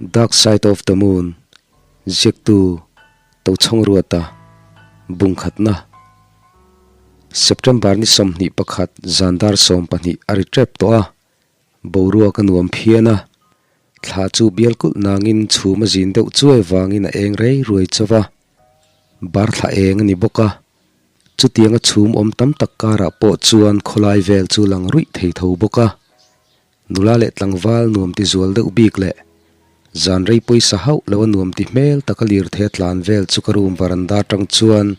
Dark Side of the Moon, Ziaktu Tochhawngruata, Bungkhatna, September ni 21 zan dar 12 a ri tep tawh a, boruak a nuam phian a, thla chu bial kulh nangin chhum a zin deuh chuai vangin a eng rei ruai chauh a, bar thla eng a ni bawk a, chutianga chhum awm tam tak karah pawh chuan khawlai vel chu lang ruih thei tho bawk a. Nula leh tlangval nuam ti zual deuh bik leh zan rei pawisa hauh lo a nuam ti hmel taka lirthei a tlan vel chu ka room varanda atang chuan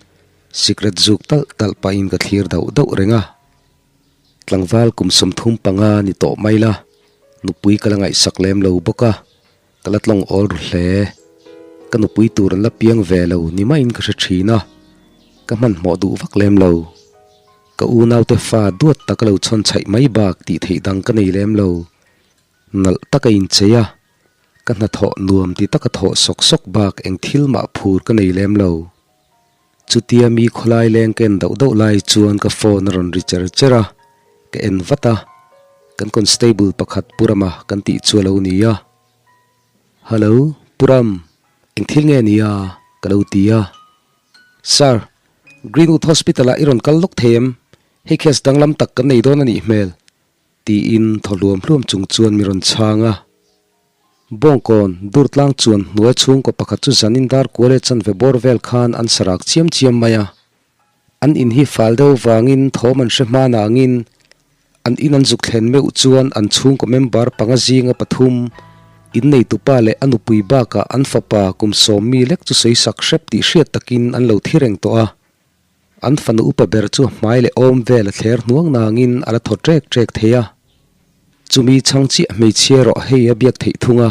sikret zuk talh talh pahin ka thlir dauh dauh reng a. Tlangval kum 35 ni tawh mai la, nupui ka la ngaihsak lem lo bawk a, ka la tlawng awl ru hle. Ka nupui tur an la piang ve lo ni maiin ka hre thin a, ka hmanhmawh duh vak lem lo. Ka unaute fa duat tak a lo chhawn chhaih mai bak tih theih dang ka nei lem lo. Nalh tak a inchei a, ka hnathawh nuam ti taka thawh sawk sawk bak eng thil mah phur ka nei lem lo. Chutia mi khawlai leng ka en dauh dauh lai chuan ka phone a rawn ri cher cher a, ka en vat a, kan constable pakhat Pu Rama kan tih chu a lo ni a. Hello, Pu Ram, eng thil nge ni a? ka lo ti a. Sir, Greenwood Hospital ah i rawn kal lawk thei em? Hei case danglam tak kan nei dawn a nih hmel, tiin thaw hluam hluam chung chuan mi rawn chhang a. Bawngkawn, Durtlang chuan hnuai chhungkaw pakhat chu zanin dar kual leh chanve bawr vel khan an sarak chiam chiam mai a. An in hi fal deuh vangin thawm an hre hma nangin an in an zuk thlen meuh chuan an chhungkaw member panga zinga pathum, inneitupa leh a nupui bakah an fapa kum sawm mi lek chu sawi sak hrep tih hriat takin an lo thi reng tawh a. An fanu upa ber chu hmai leh awm vel a thler hnuang nangin a la thaw ṭek ṭek thei a. Chumi chhang chiah hmeichhia erawh hei a biak theih thung a,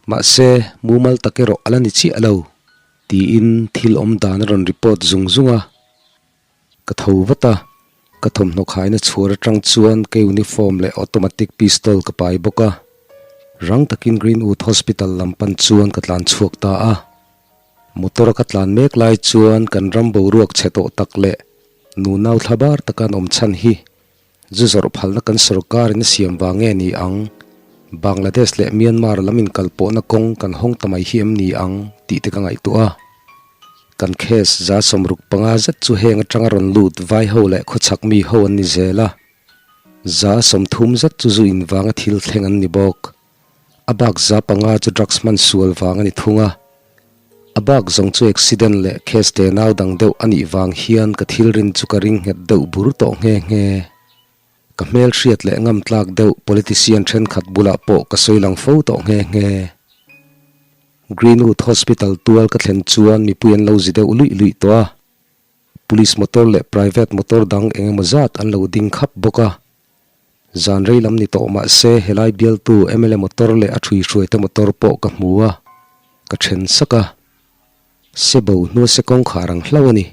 mahse mumal tak erawh a la ni chiah lo, tiin thil awm dan a rawn report zung zung a. Ka tho vat a, ka thawmhnaw khaina chhuar atang chuan ka uniform leh automatic pistol ka pai bawk a, rang takin Greenwood Hospital lam pan chuan ka tlan chhuak ta a. Motor a ka tlan mek lai chuan kan ram boruak chhe tawh tak leh nunau thla bar taka an awm chhan hi zu zawrh phalna kan sorkar in a siam vang nge ni ang, Bangladesh leh Myanmar lam inkal pawhna kawng kan hawng ta mai hi em ni ang tih te ka ngaihtuah a. Kan case 65 zet chu heng atanga rawn lut vai ho leh khawchhak mi ho an ni zel a, 30 zet chu zu invanga thil thleng an ni bawk. A bak 5% chu drugs hman sual vang a ni thung a. A bak zawng chu accident leh case te nau dang deuh a nih vang hian ka thil rin chu ka ring nghet deuh bur tawh nghe nghe. Ka hmel hriat leh ngam tlak deuh politician thenkhat bulah pawh ka sawi lang fo tawh nghe nghe. Greenwood Hospital tual ka thlen chuan mipui an lo zi deuh luih luih tawh a. Police motor leh private motor dang eng emaw zat an lo ding khap bawk a. Zan rei lam ni tawh mah se helai bialtu mla motor leh a thui hruaite motor pawh ka hmu a, ka then sak a. Sebo hnua se kawngkhar ang hlauh a ni.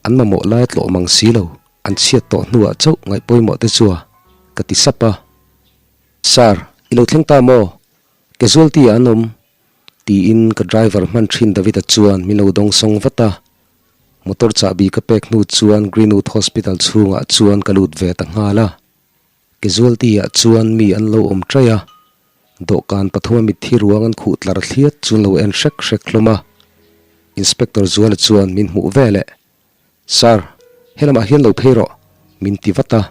An mamawh lai tlawh mang si lo, an chhiat tawh hnuah chauh ngaih pawimawh te chua, ka ti sap a. Sir, i lo thleng ta maw? Casualty ah an awm, tiin ka driver hman thin David-a chuan min lo dawng sawng vat a. Motor chahbi ka pek hnu chuan Greenwood Hospital chhungah chuan ka lut ve ta nghal a. Casualty ah chuan mi an lo awm ṭaih a, dawhkan pathuma mitthi ruang an khuh tlar thliat chu an lo en hrek hrek hlawm a. Inspector Zuala chuan min hmuh veleh, Sir, helamah hian lo phei rawh, min ti vat a,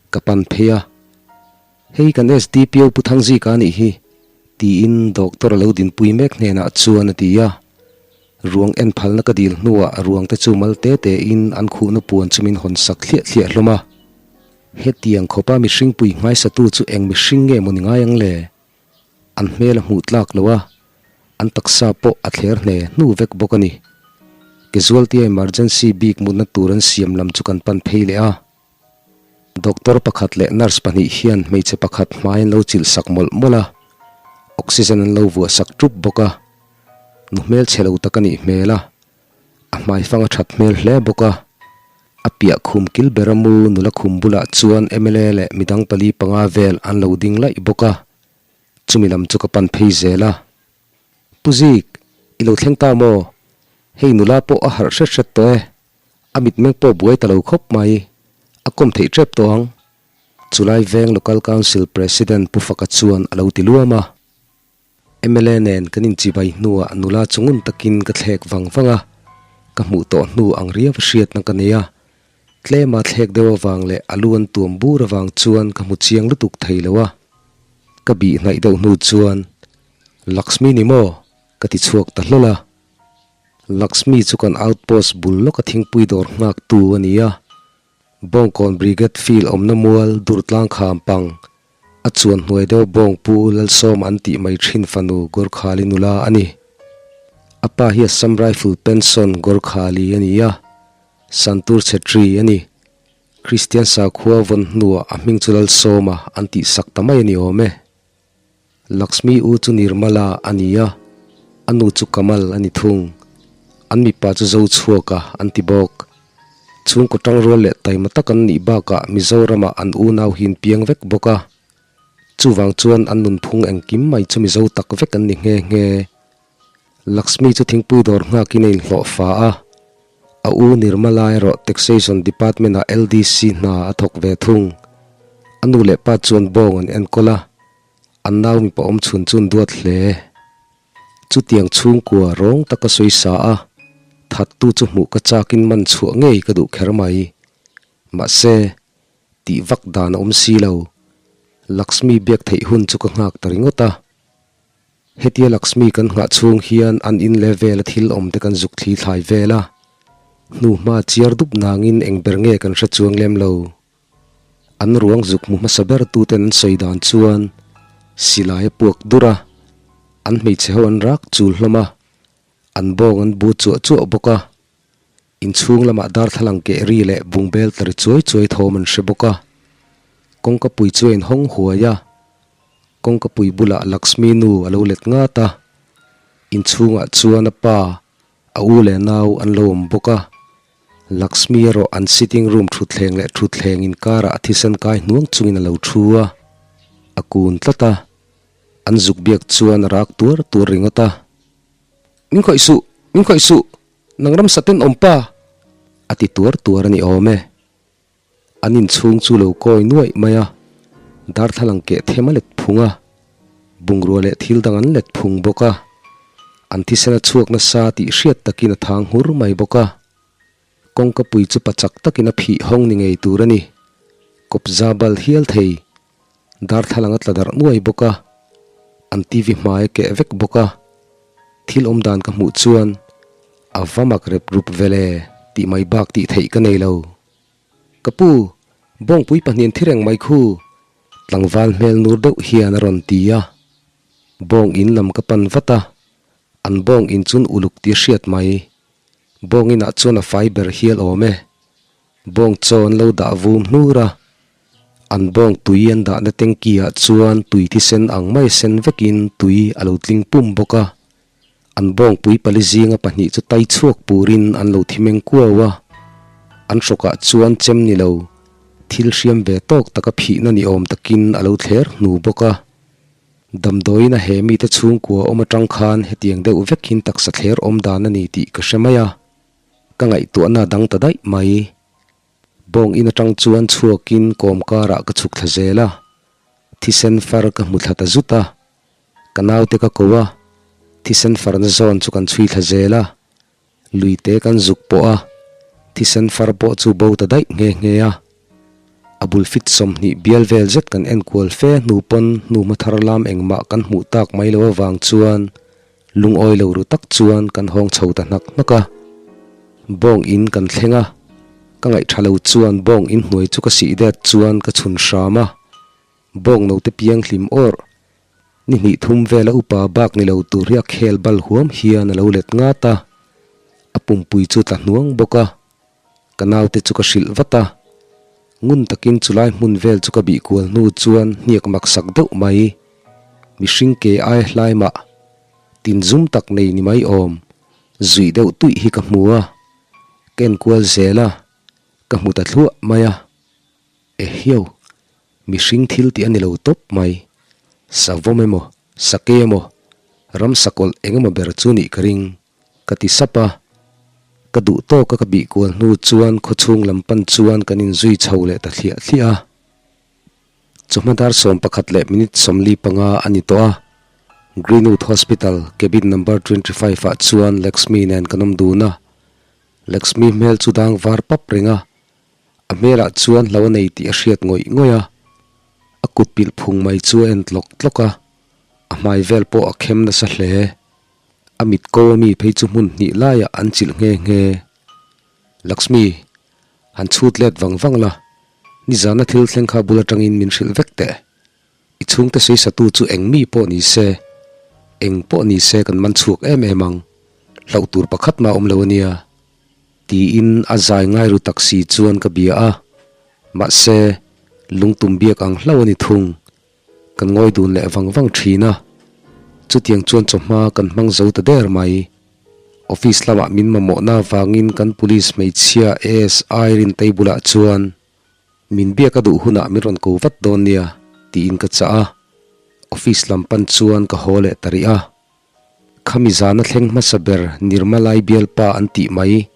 ka pan phei a. Hei kan SDPO Pu Thangzika anih hi, tiin doctor a lo dinpui mek hnenah chuan a ti a. Ruang en phalna ka dil hnuah ruang te chu mal te tein an khuhna puan chu min hawn sak thliah thliah hlawm a. Hetiang khawpa mihring pui nghaisatu chu eng mihring nge maw ni ngai ang le? An hmel a hmuh tlak lo a, an taksa pawh a thler hne hnu vek bawk a ni. Casualty a emergency bik mutna tur an siam lam chu kan pan phei leh a. Doctor pakhat leh nurse pahnih hian hmeichhe pakhat hmai an lo chilh sak mawlh mawlh a, oxygen an lo vuah sak ṭup bawk a. Nu hmel chhe lo tak a nih hmel a, a hmai fang a ṭhat hmel hle bawk a. A piah khum kil bera mu nula khum bulah chuan mla leh midang pali panga vel an lo ding laih bawk a, chumi lam chu ka pan phei zel a. Pu Zik, i lo thleng ta maw? Hei nula pawh a harh hret hret tawh e. A mitmeng pawh buai ta lo khawp mai, a kawm theih tep tawh ang. Chulai veng Local Council President Pu Faka chuan a lo ti luam a. Mla nen kan inchibai hnuah nula chu ngun takin ka thlek vang vang a, ka hmuh tawh hnu ang riau a hriatna ka nei a. Tlema thlek deuh avang leh a lu an tuam bur avang chuan ka hmu chiang lutuk thei lo a. Ka bih hnaih deuh hnu chuan, Lakshmi ni maw? ka ti chhuak ta hlawl a. Lakshmi chu kan outpost bul lawka thingpui dawr nghaktu a ni a. Bawngkawn Brigade Field awmna mual Durtlang kham pang a chuan hnuai deuh bawng pu Lalsawma an tih mai thin fanu Gorkhali nula a ni. A pa hi Assam Rifle Pension Gorkhali a ni a, Santur Chhetri a ni. Kristian sakhua vawn hnuah a hming chu Lalsawma an tih sak ta mai a ni awm e. Lakshmi u chu Nirmala a ni a, a nu chu Kamal a ni thung. An mipa chu zo chhuak a, an ti bawk. Chhungkaw tangrual leh taima tak an nih bakah Mizoramah an unau hi an piang vek bawk a. Chuvang chuan an nunphung engkim mai chu Mizo tak vek an ni nghe nghe. Lakshmi chu thingpui dawr nghakin a inhlawh fa a, a u Nirmala erawh Taxation Department-ah LDC hna a thawk ve thung. A nu leh pa chuan bawng an enkawl a, an nau mipa awm chhun chu an duat hle. Chutiang chhungkua rawng taka sawi sa a, thattu chu hmuh ka chakin man chhuah ngei ka duh kher mai. Mahse, tih vak dan a awm si lo. Lakshmi biak theih hun chu ka nghak ta ringawt a. Hetia Lakshmi kan nghah chhung hian an in leh vela thil awm te kan zuk thli thlai vel a, hnuhma chiar dup nangin eng ber nge kan hre chuang lem lo. An ruang zuk hmu hmasa ber tuten an sawi dan chuan silai a puak dur a, an hmeichhe ho an rak chul hlawm a, an bawng an bu chuah chuah bawk a, inchhung lamah darthlalang keh ri leh bungbel tla ri chuai chuai thawm an hre bawk a, kawngka pui chu a inhawng huai a, kawngka pui bulah Lakshmi nu a lo let ngat a, inchhungah chuan a pa, a u leh nau an lo awm bawk a. Lakshmi erawh an sitting room thutthleng leh thutthleng inkarah a thisen kai hnuang chungin a lo thu a, a kun tlat a, an zuk biak chuan a rak tuar tuar ringawt a. Min khawih suh! Min khawih suh! Nang ramsa tenawm pa! a ti tuar tuar a ni awm e. An inchhung chu lo kawi nuaih mai a, darthlalang keh them a let phung a, bungrua leh thil dang an let phung bawk a, an thisen a chhuak nasa tih hriat takin a thang nghur mai bawk a. Kawngka pui chu pachak takin a phih hawng ni ngei tur a ni. Kawpza bal hial thei, darthlalang a tla darh nuai bawk a, an TV hmai a keh vek bawk a. Thil awm dan ka hmuh chuan a va mak rep rup vele tih mai bak tih theih ka nei lo. Ka pu, bawngpui pahnihin thi reng mai khu! Tlangval hmel nur deuh hian a rawn ti a. Bawng in lam ka pan vat a, an bawng in chun uluk tih a hriat mai. Bawng inah chuan a fai ber hial awm e. Bawng chaw an lo dah vum hnur a, an bawng tui an dahna tanky ah chuan tui thisen ang mai sen vekin tui a lo tling pum bawk a. An bawngpui pali zinga pahnih chu tai chhuak purin an lo thi meng kuau a, an hrawkah chuan chem ni lo, thil hriam ve tawk taka phihna ni awm takin a lo thler hnu bawk a. Damdawiin a he mite chhungkua awm atang khan hetiang deuh vek hin taksa thler awm dan a ni tih ka hre mai a, ka ngaihtuahna dang ta daih mai. Bawng in atang chuan chhuakin kawm karah ka chhuk thla zel a, thisen far ka hmu thla ta zut a. Ka naute ka ko a, thisen farna zawn chu kan chhui thla zel a, luite kan zuk pawh a, thisen far pawh chu bo ta daih nghe nghe a. A bul fit 20 bial vel zet kan enkual fe hnu pawn hnuhma thar lam engmah kan hmuh tak mai lo avang chuan lungawi lo ru tak chuan kan hawng chho ta hnak hnak a. Bawng in kan thleng a, ka ngaih tha lo chuan bawng in hnuai chu ka sih det chuan ka chhun hram a, bawng note piang hlim awrh Ni hnih thum vela upa bak ni lo tur hi a khel bal huam hian a lo let ngat a, a pumpui chu tla hnuang bawk a, ka naute chu ka hrilh vat a. Ngun takin chulai hmun vel chu ka bih kual hnu chuan hniak mak sak deuh mai, mihring ke ai hlai mah, tin zum tak nei ni mai awm, zuih deuh tuih hi ka hmu a, ka enkual zel a, ka hmu ta thluah mai a. Ehiau, mihring thil tih a ni lo tawp mai. Savawm emaw, sake emaw, ramsakawlh eng emaw ber chu nih ka ring, ka ti sap a. Ka duh tawka ka bih kual hnu chuan khawchhung lam pan chuan kan inzui chho leh ta thliah thliah a. Chawhma dar 11 leh minute 45 a ni tawh a. Greenwood Hospital, cabin number 25 ah chuan Laxmi nen kan awm dun a. Laxmi hmel chu dang var pap reng a, a hmelah chuan hlo a nei tih a hriat ngawih ngawih a. A kut pilh phung mai chu a en tlawk tlawk a, a hmai vel pawh a khem nasa hle. A mit ko ami phei chu hmun hnih laiah an chilh nghe nghe. Laxmi, han chhut let vang vang la, nizana thil thleng kha bul atangin min hrilh vek teh. I chhungte sawisatu chu eng mi pawh ni se, eng pawh ni se kan man chhuak em em ang, hlauh tur pakhat mah awm lo a nia. Tiin a zai ngai ru tak si chuan ka bia a, mahse, lungtum biak ang hlauh a ni thung. Kan ngawi dun leh vang vang thin a, chutiang chuan chawhma kan hmang zo ta der mai. Office lamah min mamawhna avangin kan police hmeichhia ASI Rintei bulah chuan, Min biak a duh hunah min rawn ko vat dawn nia, tiin ka chah a. Office lam pan chuan ka haw leh ta rih a. Khami zana thleng hmasa ber Nirmalai bialpa an tih mai,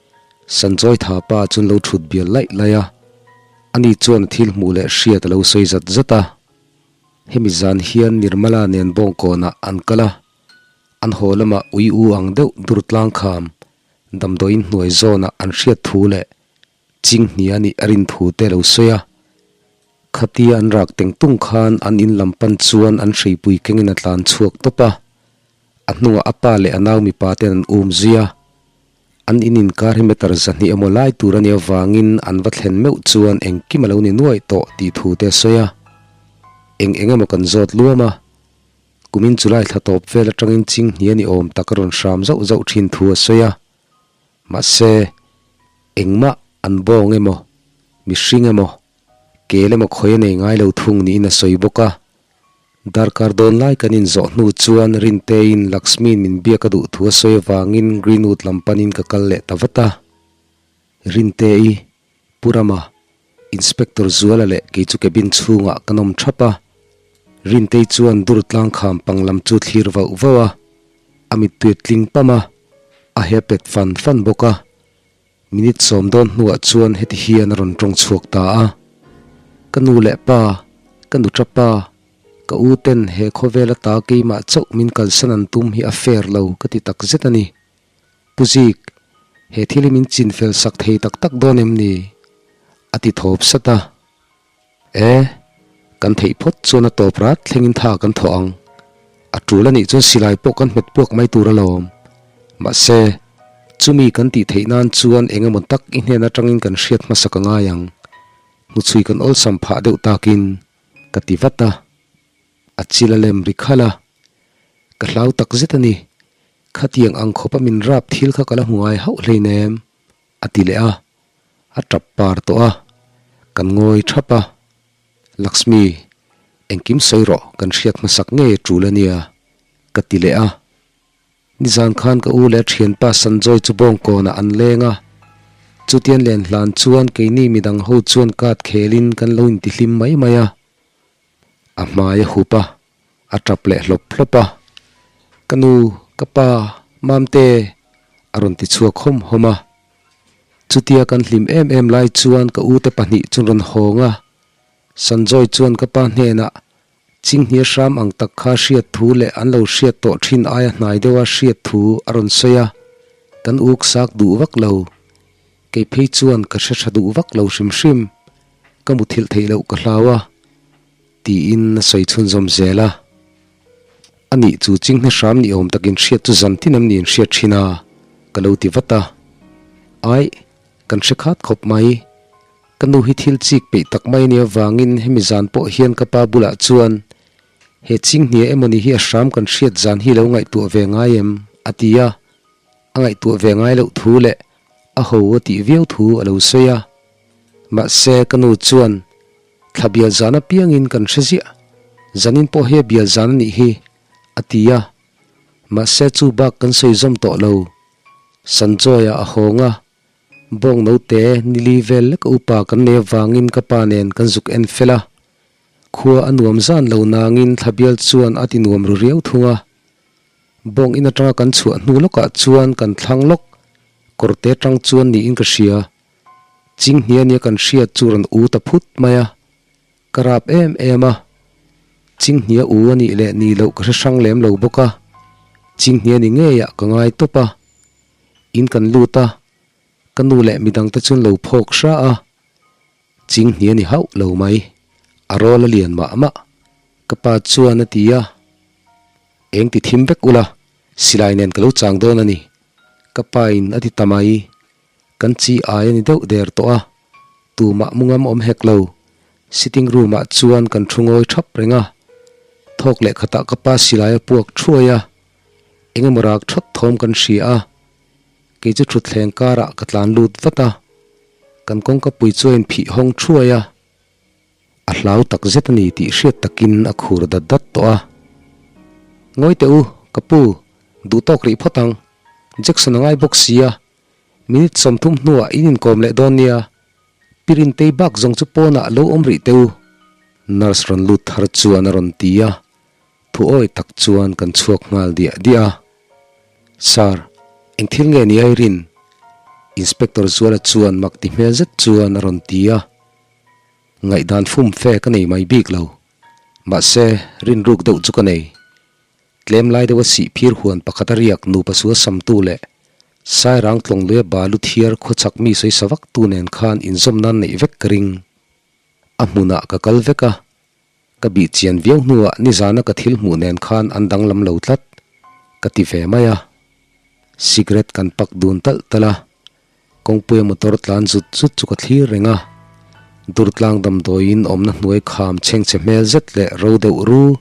Sanjoy Thapa chuan lo thut bial laih laih a. Ani chuan a thil hmuh leh hriat a lo sawi zat zat a. Hemi zan hian Nirmala nen bawngkawnah an kal a. An haw lamah ui u ang deuh dur tlang kham damdawiin hnuai zawnah an hriat thu leh Chinghnia nih a rin thu te lo sawi a, khatia an rak teng tung khan an in lam pan chuan an hreipui kengin a tlan chhuak tawp a, a hnungah a pa leh a nau mipa ten an um zui a, an in inkar hi meter zahnih emaw lai tur a nih avangin an va thlen meuh chuan engkim a lo ni nuaih tawh tih thu te a sawi a, eng eng emaw kan zawt luam a, kumin July thla tawp vel atangin Chinghnia ni awm tak a rawn hram zauh zauh thin thu a sawi a. Mahse, engmah an bawng emaw, mihring emaw, kel emaw khawi a nei ngai lo thung niin a sawi bawk a. Darkar dawn lai kan inzawh hnu chuan Rinteiin Lakshmi'n min biak a duh thu a sawi avangin Greenwood lam panin ka kal leh ta vat a. Rintei, Pu Rama, Inspector Zuala leh kei chu cabin chhungah kan awm thap a. Rintei chuan dur tlang kham pang lam chu thlir vauh vauh a. A mittui a tling pam a, a he pet fan fan bawk a. Minute sawm dawn hnuah chuan heti hian a rawn tawng chhuak ta a. Ka nu leh pa, ka nuṭa pa, ka u ten he khawvel ata keimah chauh min kalsan an tum hi a fair lo ka ti tak zet a ni. Pu Zik, he thil hi min chin fel sak thei tak tak dawn em ni? A ti thawp sat a. E, kan theih phawt chuan a tawp rat thlengin tha kan thawh ang. A tul a nih chuan silai pawh kan hmet puak mai tur alawm. Mahse, chumi kan tih theih nan chuan eng emaw tak i hnen atangin kan hriat hmasak a ngai ang. Hnuchhui kan awlsam phah deuh takin ka ti vat a. A chil a lem ri khalh a. Ka hlau tak zet a ni. Khatiang ang khawpa min rap thil kha ka la hmu ngai hauh hleinem, a ti leh a. A tap par tawh a, kan ngawi thap a. Lakshmi, engkim sawi rawh, kan hriat hmasak ngei a tul a nia, ka ti leh a. Nizan khan ka u leh a thianpa Sanjoy chu bawngkawnah an leng a. Chutian len hlan chuan keini midang ho chuan card khelin kan lo intihlim mai mai a. A hmai a hup a, a tap leh hlawp hlawp a. Ka nu, ka pa, Mamte! a rawn ti chhuak hawm hawm a. Chutia kan hlim em em lai chuan ka ute pahnih chu rawn hawng a. Sanjoy chuan ka pa hnenah Chinghnia hram ang tak kha hriat thu leh an lo hriat tawh thin aia hnai deuha hriat thu a rawn sawi a. Kan uk sak duh vak lo. Kei phei chuan ka hre tha duh vak lo hrim hrim. Ka muthilh theih loh ka hlau a, tiin a sawi chhunzawm zel a. Anih chu chinghne hram ni awm takin hriat chu zan tin em niin hriat thin a, ka lo ti vat a. Aih, kan hre khat khawp mai. Ka nu hi thil chik peih tak mai ania vangin hemi zan pawh hian ka pa bulah chuan he chinghnia emawni hi a hram kan hriat zan hi lo ngaihtuah ve ngai em? a ti a. A ngaihtuah ve ngai loh thu leh a ho a tih viau thu a lo sawi a. Mahse, ka nu chuan thla bial zan apiangin kan hre ziah, zanin pawh hi a bial zan a nih hi, a ti a. Mahse, chu bak kan sawi zawm tawh lo. Sanjoy-a a hawng a, bawng note nili vel lek a upa kan nei avangin ka pa nen kan zuk en fel a. Khua a nuam zan lo nangin thla bial chuan a ti nuam ru riau thung a. Bawng in atanga kan chhuah hnu lawkah chuan kan thlang lawk, kawrte atang chuan niin ka hria. Chinghnia nia kan hriat chu rawn u ta phut mai a, ka rap em em a. Chinghnia u a nih leh nih loh ka hre hrang lem lo bawk a, Chinghnia ni ngeiah ka ngai tawp a. In kan lut a, ka nu leh midang te chuan lo phawk hra a. Chinghnia ni hauh lo mai, a rawl a lian mah mah, ka pa chuan a ti a. Eng ti thim vek ula, silai nen ka lo chang dawn a ni, ka pa in a ti ta mai. Kan chi ai a ni deuh der tawh a, tumah mu ngam awm hek lo. Sitting room ah chuan kan thu ngawi thap reng a, thawk leh khatah ka pa silai a puak thuai a, eng emaw rak thawt thawm kan hria a, kei chu thutthleng karah ka tlan lut vat a, kan kawngka pui chu a inphih hawng thuai a. A hlau tak zet a ni tih hriat takin a khur dat dat tawh a. Ngawi teh u, ka pu, duh tawk rih phawt ang. Jackson a ngai bawk si a, minute 30 hnuah in inkawm leh dawn nia. Pi Rintei bak zawng chu pawnah lo awm rih teh u. Nurse rawn lut thar chuan a rawn ti a, thu awi tak chuan kan chhuak nghal diah diah a. Sir, eng thil nge ni Irene? Inspector Zuala chuan mak ti hmel zet chuan a rawn ti a. Ngaihdan fum fe ka nei mai bik lo. Mahse, rinruk deuh chu ka nei. Tlem lai deuha sih phir huan pakhat a riak nupa sual samtu leh Sairang tlawngluia balu thiar khawchhak mi sawi sa vaktu nen khan inzawm nan neih vek ka ring. A hmunah ka kal vek a. Ka bih chian viau hnuah nizana ka thil hmuh nen khan an danglam lo tlat, ka ti ve mai a. Cigarette kan pak dun talh talh a, kawngpuia motor tlan zut zut chu ka thlir reng a. Durtlang damdawiin awmna hnuai kham chhengchhe hmel zet leh ro deuh ru,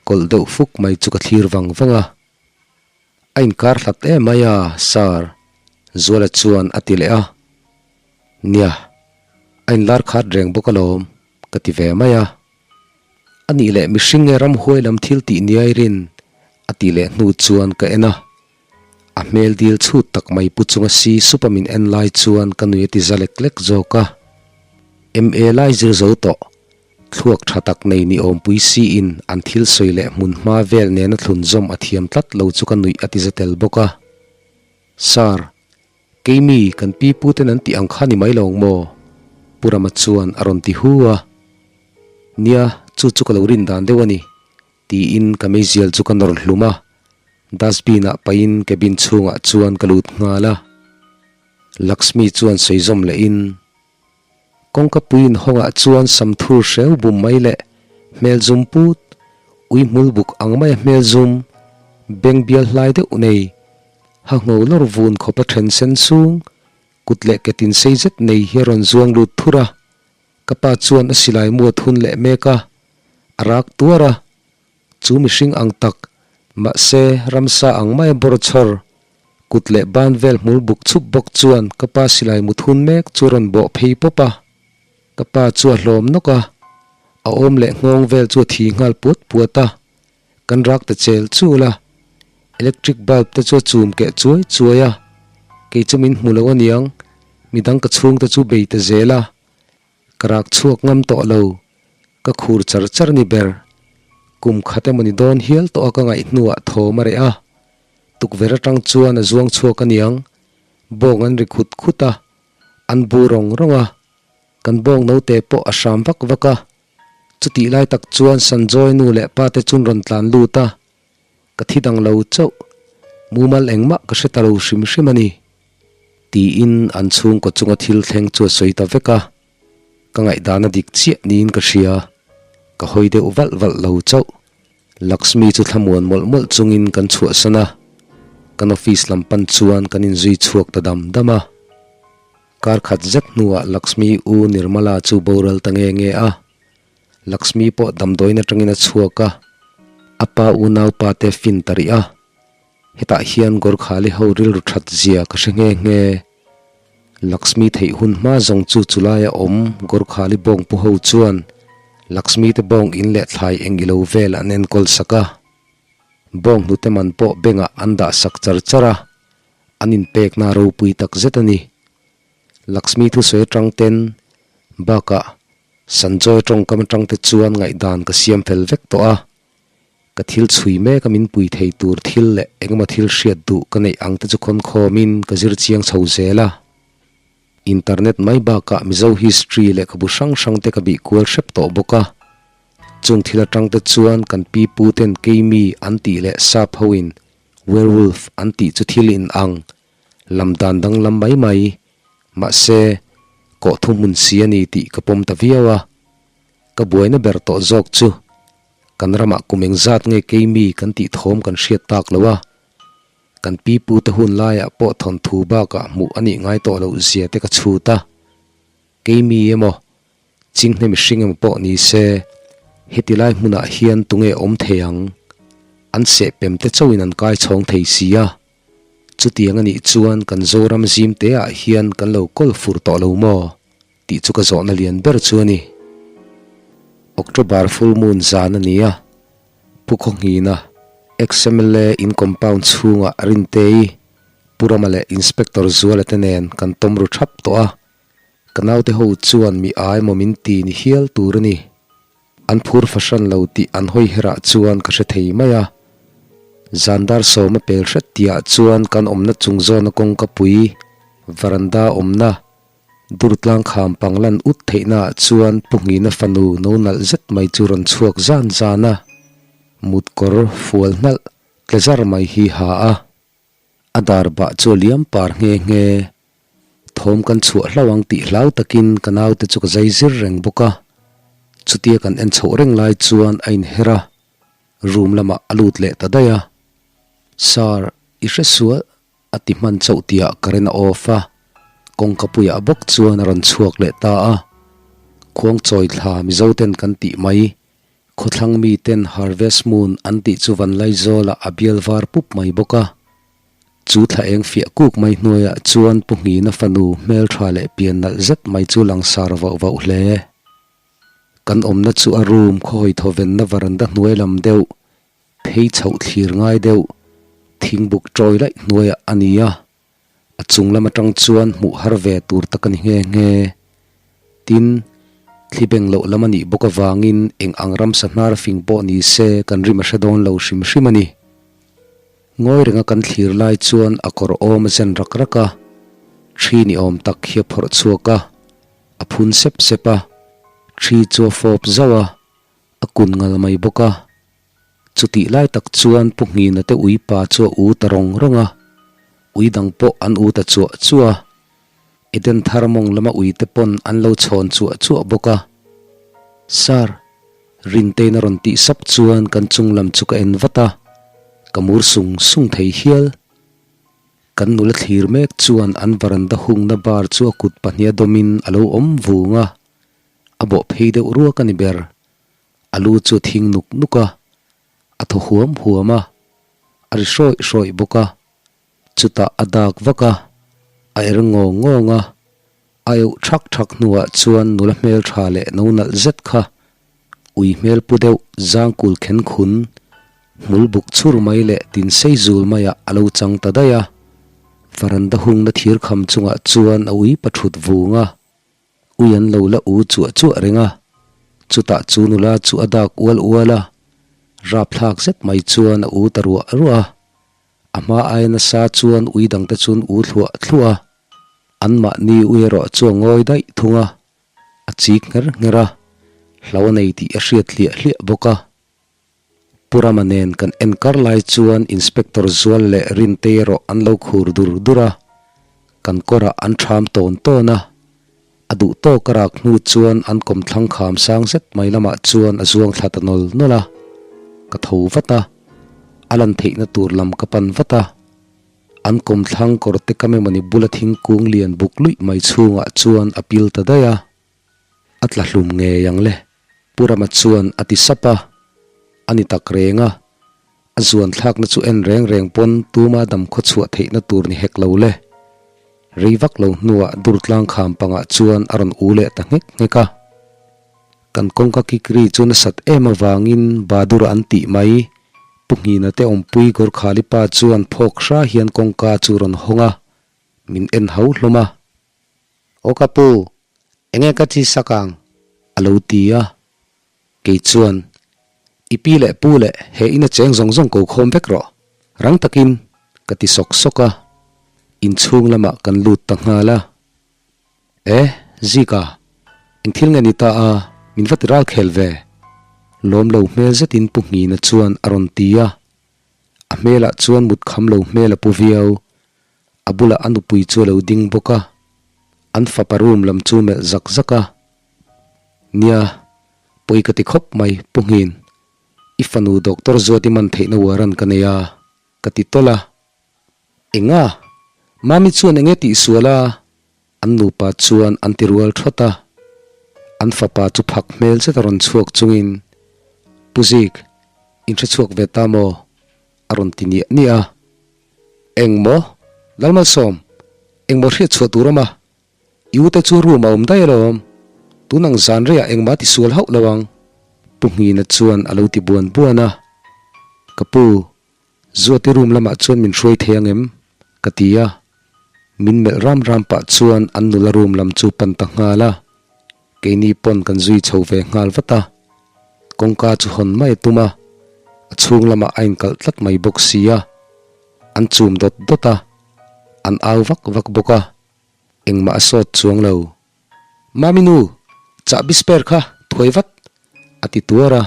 kawlh deuh fuk mai chu ka thlir vang vang a. A inkar hlat em mai a, Sir, Zuala chuan a ti leh a. Nia, a inlar khat reng bawk alawm, ka ti ve mai a. A nih leh mihring nge ramhuai lam thil tih niai rin? a ti leh hnu chuan ka en a. A hmel dil chhut tak mai pu chunga si sup a min en lai chuan ka nui a ti za lek lek zawk a. MA lai zir zo tawh, thluak tha tak nei ni awmpui siin an thil sawi leh hmun hma vel nena thlun zawm a thiam tlat lo chu ka nuih a ti za tel bawk a. Sir, Keimi kan pi pu ten an tih ang kha ni mai lo ang maw? Pu Rama chuan a rawn ti hu a. Nia, chu chu ka lo rin dan deuh a ni, tiin ka meizial chu ka nawr hlum a. Dustbin ah pahin cabin chhungah chuan ka lut nghal a. Lakshmi chuan sawi zawm lehin. Kawngka pui inhawngah chuan samthur hreu bum mai leh hmel zum put, ui hmul buk ang maia hmel zum, beng bial hlai deuh nei, ha ngho lawr vun khawpa then sen sung, kut leh ke tin sei zet nei hi a rawn zuang lut thur a. Ka pa chuan a silai muat hun leh mek a, a rak tuar a. Chu mihring ang tak, mahse ramsa ang maia bawr chhawr, kut leh ban vel hmul buk chhup bawk chuan ka pa silai mut hun mek chu a rawn bawh phei pawp a. Ka pa chu a hlawm nawk a, a awm leh nghawng vel chu a thi nghal puat puat a, kan rak ta chel chul a, electric bulb te chu a chum keh chuai chuai a, kei chu min hmu lo aniang, midang ka chhungte chu bei ta zel a. Ka rak chhuak ngam tawh lo, ka khur char char ni ber. Kum khat emaw ni dawn hial tawh a ka ngaih hnuah thawm a reh a. Tukverh atang chuan a zuang chhuak aniang, bawng an ri khut khut a, an bu rawng rawng a, kan bawng note pawh a hram vak vak a. Chutih lai tak chuan Sanjoy nu leh pa te chun rawn tlan lut a, Ka thi dang lo chauh, mumal engmah ka hre ta lo hrim hrim a ni. Tiin an chhungkaw chunga thil thleng chu a sawi ta vek a, ka ngaihdan a dik chiah niin ka hria, ka hawi deuh valh valh lo chauh. Lakshmi chu thlamuan mawlh mawlh chungin kan chhuahsan a, kan office lam pan chuan kan inzui chhuak ta dam dam a. Kar khat zet hnuah Lakshmi u Nirmala chu boral ta nge nge a. Lakshmi pawh damdawiin atangin a chhuak a, a pa unaupa te fin ta rih a. Hetah hian Gorkhali ho rilru that zia ka hre nghe nghe. Lakshmi theih hun hma zawng chu chulaia awm Gorkhali bawng pu ho chuan Lakshmi te bawng in leh thlai eng ilo vel an enkawl sak a. Bawng hnute man pawh bengah an dah sak char char a, an inpekna ropui tak zet a ni. Lakshmi thusawi atang ten bakah Sanjoy tawngkam atang te chuan ngaihdan ka siam fel vek tawh a, ka thil chhui mek a min pui thei tur thil leh engemaw thil hriat duh ka neih ang te chu khawn khawmin ka zir chiang chho zel a. Internet mai bakah Mizo history lehkhabu hrang hrang te ka bih kual hrep tawh bawk a. Chung thil atang te chuan kan pi pu ten keimi an tih leh sap ho in werewolf an tih chu thil in ang lam dan danglam mai mai. Mahse, kawh thu hmun si a ni tih ka pawm ta viau a. Ka buaina ber tawh zawk chu kan ramah kum engzat nge keimi kan tih thawm kan hriat tak lo a. Kan pi pu te hun laiah pawh thawnthu bakah hmuh a nih ngai tawh loh zia te ka chhut a. Keimi emaw, chinghne mihring emaw pawh ni se, heti lai hmunah hian tunge awm thei ang? An sehpem te chauhin an kai chhawng thei si a. Chutiang a nih chuan kan Zoram zim te ah hian kan lo kawl fur tawh lo maw? tih chu ka zawhna lian ber chu a ni. October full moon zan a ni a, Pu Khawnghnina, ex-MLA in compound chhungah Rintei, Pu Rama leh Inspector Zuala te nen kan tawm ru thap tawh a, ka naute ho chuan mi a emaw min ti ni hial tur a ni. An phur fahran lo tih an hawi herah chuan ka hre thei mai a. Zan dar sawma pel hret tihah chuan kan awmna chung zawna kawngka pui, varanda awmna, Durtlang kham panglan ut theihnaah chuan Pu Nghina fanu no nalh zet mai chu rawn chhuak zan zan a, mut kawr fual hnalh tle zar mai hi ha a. A dar bah chu a liam par nghe nghe. Thawm kan chhuah hlauh ang tih hlau takin ka naute chu ka zai zir reng bawk a. Chutia kan en chhoh reng lai chuan a inher a, room lamah a lut leh ta daih a. Sir, i hre sual A ti hman chauh tihah current a off a, kawngka puiah bawk chuan a rawn chhuak leh ta a. Khuangchawi thla Mizo ten kan tih mai, khawthlang mi ten Harvest Moon an tih chu Vanlaizawlah a bial var pup mai bawk a. Chu thla eng fiah kuk mai hnuaiah chuan Pu Nghina fanu hmeltha leh pian nalh zet mai chu langsar vauh vauh hle. Kan awmna chu a room khawhawi thawvenna varanda hnuai lam deuh Phei chhoh thlir ngai deuh, thingbuk tawi laih hnuaiah a ni a, a chung lam atang chuan hmuh har ve tur tak a ni nghe nghe. Tin, thli beng loh lam a nih bawk avangin eng ang ramsa hnar fing pawh ni se kan rim a hre dawn lo hrim hrim a ni. Ngawi renga kan thlir lai chuan a kawr awm a zen rak rak a, thi ni awm tak hi a phawrh chhuak a, a phun sep sep a, thi chu a fawp zauh a, a kun ngal mai bawk a. Chutih lai tak chuan Pu Nghina te ui pa chu a u ta rawng rawng a, ui dang pawh an u ta chuah chuah a. Eden thar mawng lama ui te pawn an lo chhawn chuah chuah bawk a. Sir, Rintein a rawn tih sap chuan kan chung lam chu ka en vat a, ka mur sung sung thei hial. Kan nula thlir mek chuan an varanda hungna bar chu a kut pahniha dawmin a lo awm vung a, a bawh phei deuh ruak a ni ber. A lu chu a thing nuk nuk a, a thaw huam huam a, a ri hrawih hrawih bawk a. Chutah a dak vak a, a er ngawng ngawng a, a euh thak thak hnuah chuan nula hmeltha leh no nalh zet kha ui hmel pu deuh zangkul khen khun, hmul buk chhur mai leh tin sei zul maiah a lo chang ta daih a. Varanda hungna thir kham chungah chuan a ui pathut vung a. Ui an lo la u chuah chuah reng a, chutah chu nula chu a dak ual ual a, rapthlak zet mai chuan a u ta ruah ruah a. A hma aia nasa chuan ui dangte chuan u thluah thluah a, anmahni ui erawh chu a ngawi daih thung a, a chik ngher ngher a, hlo a nei tih a hriat hliah hliah bawk a. Pu Rama nen kan en kar lai chuan Inspector Zual leh Rintei erawh an lo khur dur dur a, kan kawrah an ṭham tawn tawn a. A duh tawk a rak hnu chuan an kawmthlang kham sang zet mai lamah chuan a zuang thla ta nawl nawl a. Ka tho vat a, a lan theihna tur lam ka pan vat a. An kawmthlang kawrte kam emawni bula thingkung lian buk luih mai chhungah chuan a pil ta daih a. A tla hlum ngei ang le, Pu Rama chuan a ti sap a. A ni tak reng a, a zuan thlakna chu en reng reng pawn tuma dam khaw chhuah theihna tur ni hek lo le. Rei vak lo hnuah Durtlang kham pangah chuan a rawn u leh ta nghek nghek a. Kan kawngka kikri chu nasat em avangin Badur an tih mai, Pu Nghina te awmpui Gorkhali pa chuan phawk hra hian kawngka chu rawn hawng a, min en hau hlawm a. Aw ka pu, enge ka chi sak ang? A lo ti a. Kei chuan, I pi leh pu leh he ina cheng zawng zawng ko khawm vek rawh. Rang takin, ka ti sawk sawk a. Inchhung lamah kan lut ta nghal a. E, Zika, eng thil nge ni ta a, min va ti ral khel ve? Lawm lo hmel zetin Pu Nghina chuan a rawn ti a. A hmelah chuan mut kham lo hmel a pu viau. A bulah a nupui chu a lo ding bawk a. An fapa room lam chu melh zak zak a. Nia, pawi ka ti khawp mai, Pu Nghin. I fanu Doctor Zuat i man theihna warrant ka nei a, ka ti tawlh a. Enga? Mami chuan enge tihsual a? An nupa chuan an ti rual thawt a. An fapa chu phak hmel zet a rawn chhuak chungin, Pu Zik, in hre chhuak ve ta maw? a rawn ti niah niah a. Eng maw? Lalmalsawm, eng maw hriat chhuah tur awm a? I ute chu room a awm daih alawm. Tun ang zan reiah engmah ti sual hauh lo ang. Pu Nghina chuan a lo ti buan buan a. Ka pu, Zuati room lamah chuan min hruai thei ang em? ka ti a. Min melh ram ram pah chuan an nula room lam chu pan ta nghal a. Keini pawn kan zui chho ve nghal vat a. Kawngka chu hawn mai a tum a, a chhung lamah a inkalh tlat mai bawk si a. An chum dawt dawt a, an au vak vak bawk a. Engmah a sawt chuang lo. Mami nu, chahbi spare kha thuai vat, a ti tuar a.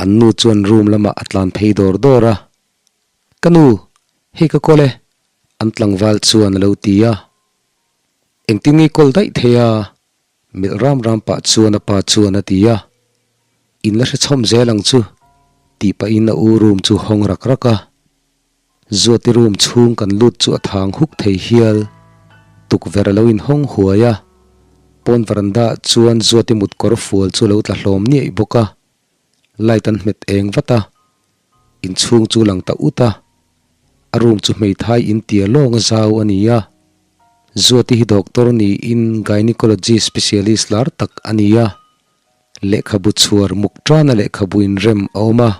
An nu chuan room lamah a tlan phei dawr dawr a. Ka nu, hei ka kawl e, an tlangval chuan a lo ti a. Engtin nge kawl daih thei a? Melh ram ram pah chuan a pa chuan a ti a. In la hre chhawm zel ang chu, tih pahin a u room chu hawng rak rak a. Zuati room chhung kan lut chu a thang huk thei hial. Tukverh a lo inhawng huai a, pawn veranda ah chuan Zuati mut kawr fual chu a lo tla hlawm niaih bawk a. Light an hmet eng vat a, inchhung chu lang ta ut a. A room chu hmeithai in tia lawng a zau a ni a. Zuati hi doctor niin gynaecology specialist lar tak a ni a. Lehkhabu chhuar muk tana lehkhabu inrem a awm a.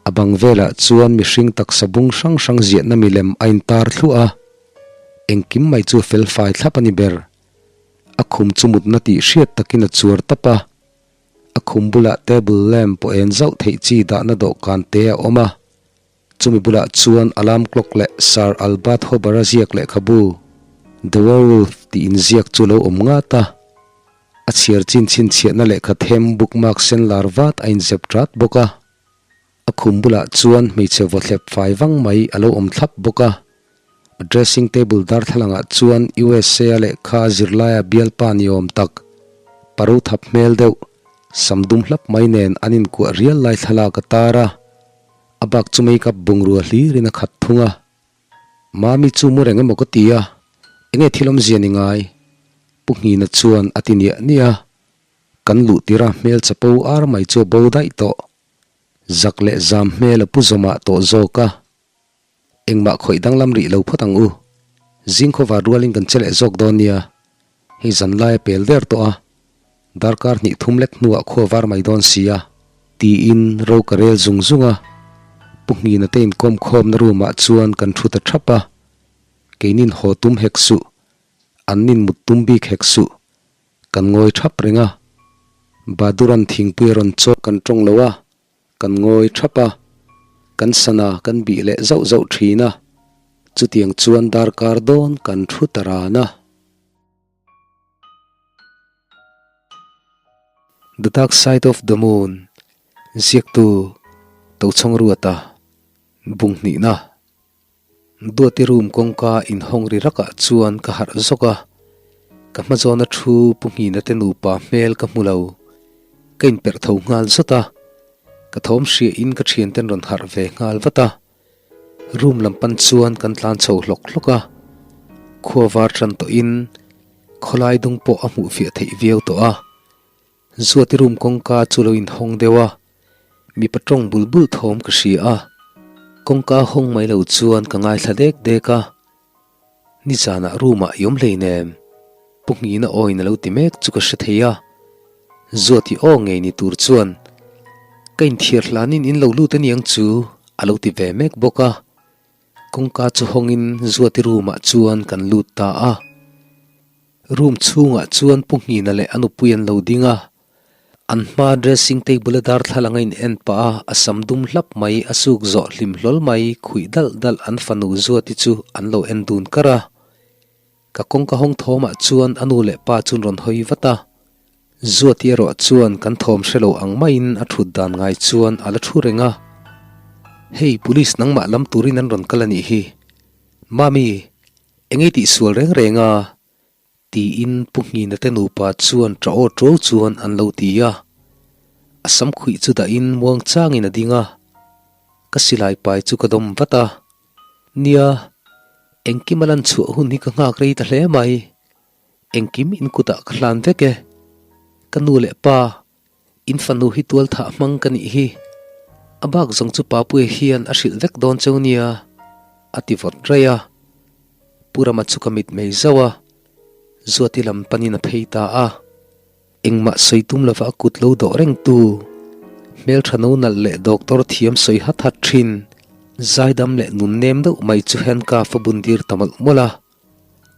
A bang velah chuan mihring taksa bung hrang hrang ziahna milem a intar thluah a, engkim mai chu fel fai thlap a ni ber. A khum chu mutna tih hriat takin a chuar tap a, a khum bulah table lamp pawh en zauh theih chi dahna dawhkan te a awm a, chumi bulah chuan alarm clock leh Sir Albert Hobber-a ziak lehkhabu The Werewolf tih inziak chu lo awm ngat a, a chhiar chin chhinchhiahna lehkha them bookmark sen lar vat a inzep tat bawk a. A khum bulah chuan hmeichhe vawthlep fai vang mai a lo awm thlap bawk a. A dressing table darthlalangah chuan USA a lehkha zirlaia bialpa ni awm tak, paro thap hmel deuh, sam dum hlap mai nen an inkuah rial lai thlalak a tar a. A bak chu makeup bungrua hlirin a khat thung a. Mami chu mu reng emaw ka ti a, enge thil awmzia ni ngai? Pu Nghina chuan a ti niah niah a. Kan luh tirh a hmel chapo ar mai chu a bo daih tawh. Zak leh zam hmel a pu zawmah tawh zawk a, engmah khawih danglam rih lo phawt ang u. Zing khawvar rualin kan che leh zawk dawn nia, hei zan lai a pel der tawh a, darkar hnih thum lek hnuah khua var mai dawn si a, tiin ro ka rel zung zung a, Pu Nghina te inkawm khawmna room ah chuan kan thu ta thap a, keinin haw tum hek suh, an nin mut tum bik hek suh, Kan ngawi thap reng a, Baduran thingpui a rawn chaw kan tawng lo a, kan ngawi thap a, kan sana kan bih leh zauh zauh thin a, chutiang chuan darkar dawn kan thu ta ran a. The Dark Side of the Moon ziaktu Tochhawng Ruata bunghnihna. Duati room kawngka inhawng ri rakah chuan ka harh zawk a, ka hma zawna thu Pu Nghina te nupa hmel ka hmu lo. Ka inperh tho nghal zawt a, ka thawm hriahin ka thianten rawn harh ve nghal vat a. Room lam pan chuan kan tlan chho hlawk hlawk a, khua var tan tawhin khawlai dung pawh a hmuh fiah theih viau tawh a. Zuati room kawngka chu lo inhawng deuh a, mipa tawng bul bul thawm ka hria a, kawngka hawng mai lo chuan ka ngaithla dek dek a, nizanah room ah i awm hleinem, Pu Nghina awin a lo ti mek chu ka hre thei a, Zuati aw ngei ni tur chuan ka inthiar hlanin in lo lut aniang chu a lo ti ve mek bawk a. Kawngka chu hawngin Zuati room ah chuan kan lut ta a. Room chhungah chuan Pu Nghina leh a nupui an lo ding a. An hma dressing table a darthlalang a in en pah a, a sam dum hlap mai, a suk zawh hlim hlawl mai, khuih dalh dalh an fanu Zuati chu an lo en dun kar a. Ka kawngka hawng thawmah chuan a nu leh pa chuan rawn hawi vat a. Zuati erawh chuan kan thawm hre lo ang maiin a thut dan ngai chuan a la thu reng a. Hei police nangmah lam turin an rawn kal a nih hi. Mami, eng ei tihsual reng reng a? Tiin Pu Nghina te nupa chuan ṭah aw ṭuau chuan an lo ti a. A sam khuih chu dahin muang changin a ding a. Ka silai pai chu ka dawm vat a. Nia, engkim a lan chhuah hun hi ka nghak rei ta hle mai. Engkim in kutah ka hlan vek e. Ka nu leh pa, in fanu hi tual thah hmang ka nih hi. A bak zawng chu Papuia hian a hrilh vek dawn cheu nia, a ti vawt raih a. Pu Rama chu ka mit mai zauh a, Zuati lam panin a phei ta a. Engmah sawi tum lova a kut lo dawh reng tu, hmeltha no nalh leh doctor thiam sawi hat hat thin, zaidam leh nun nem deuh mai chu handcuff a bun dir ta mawlh mawlh a.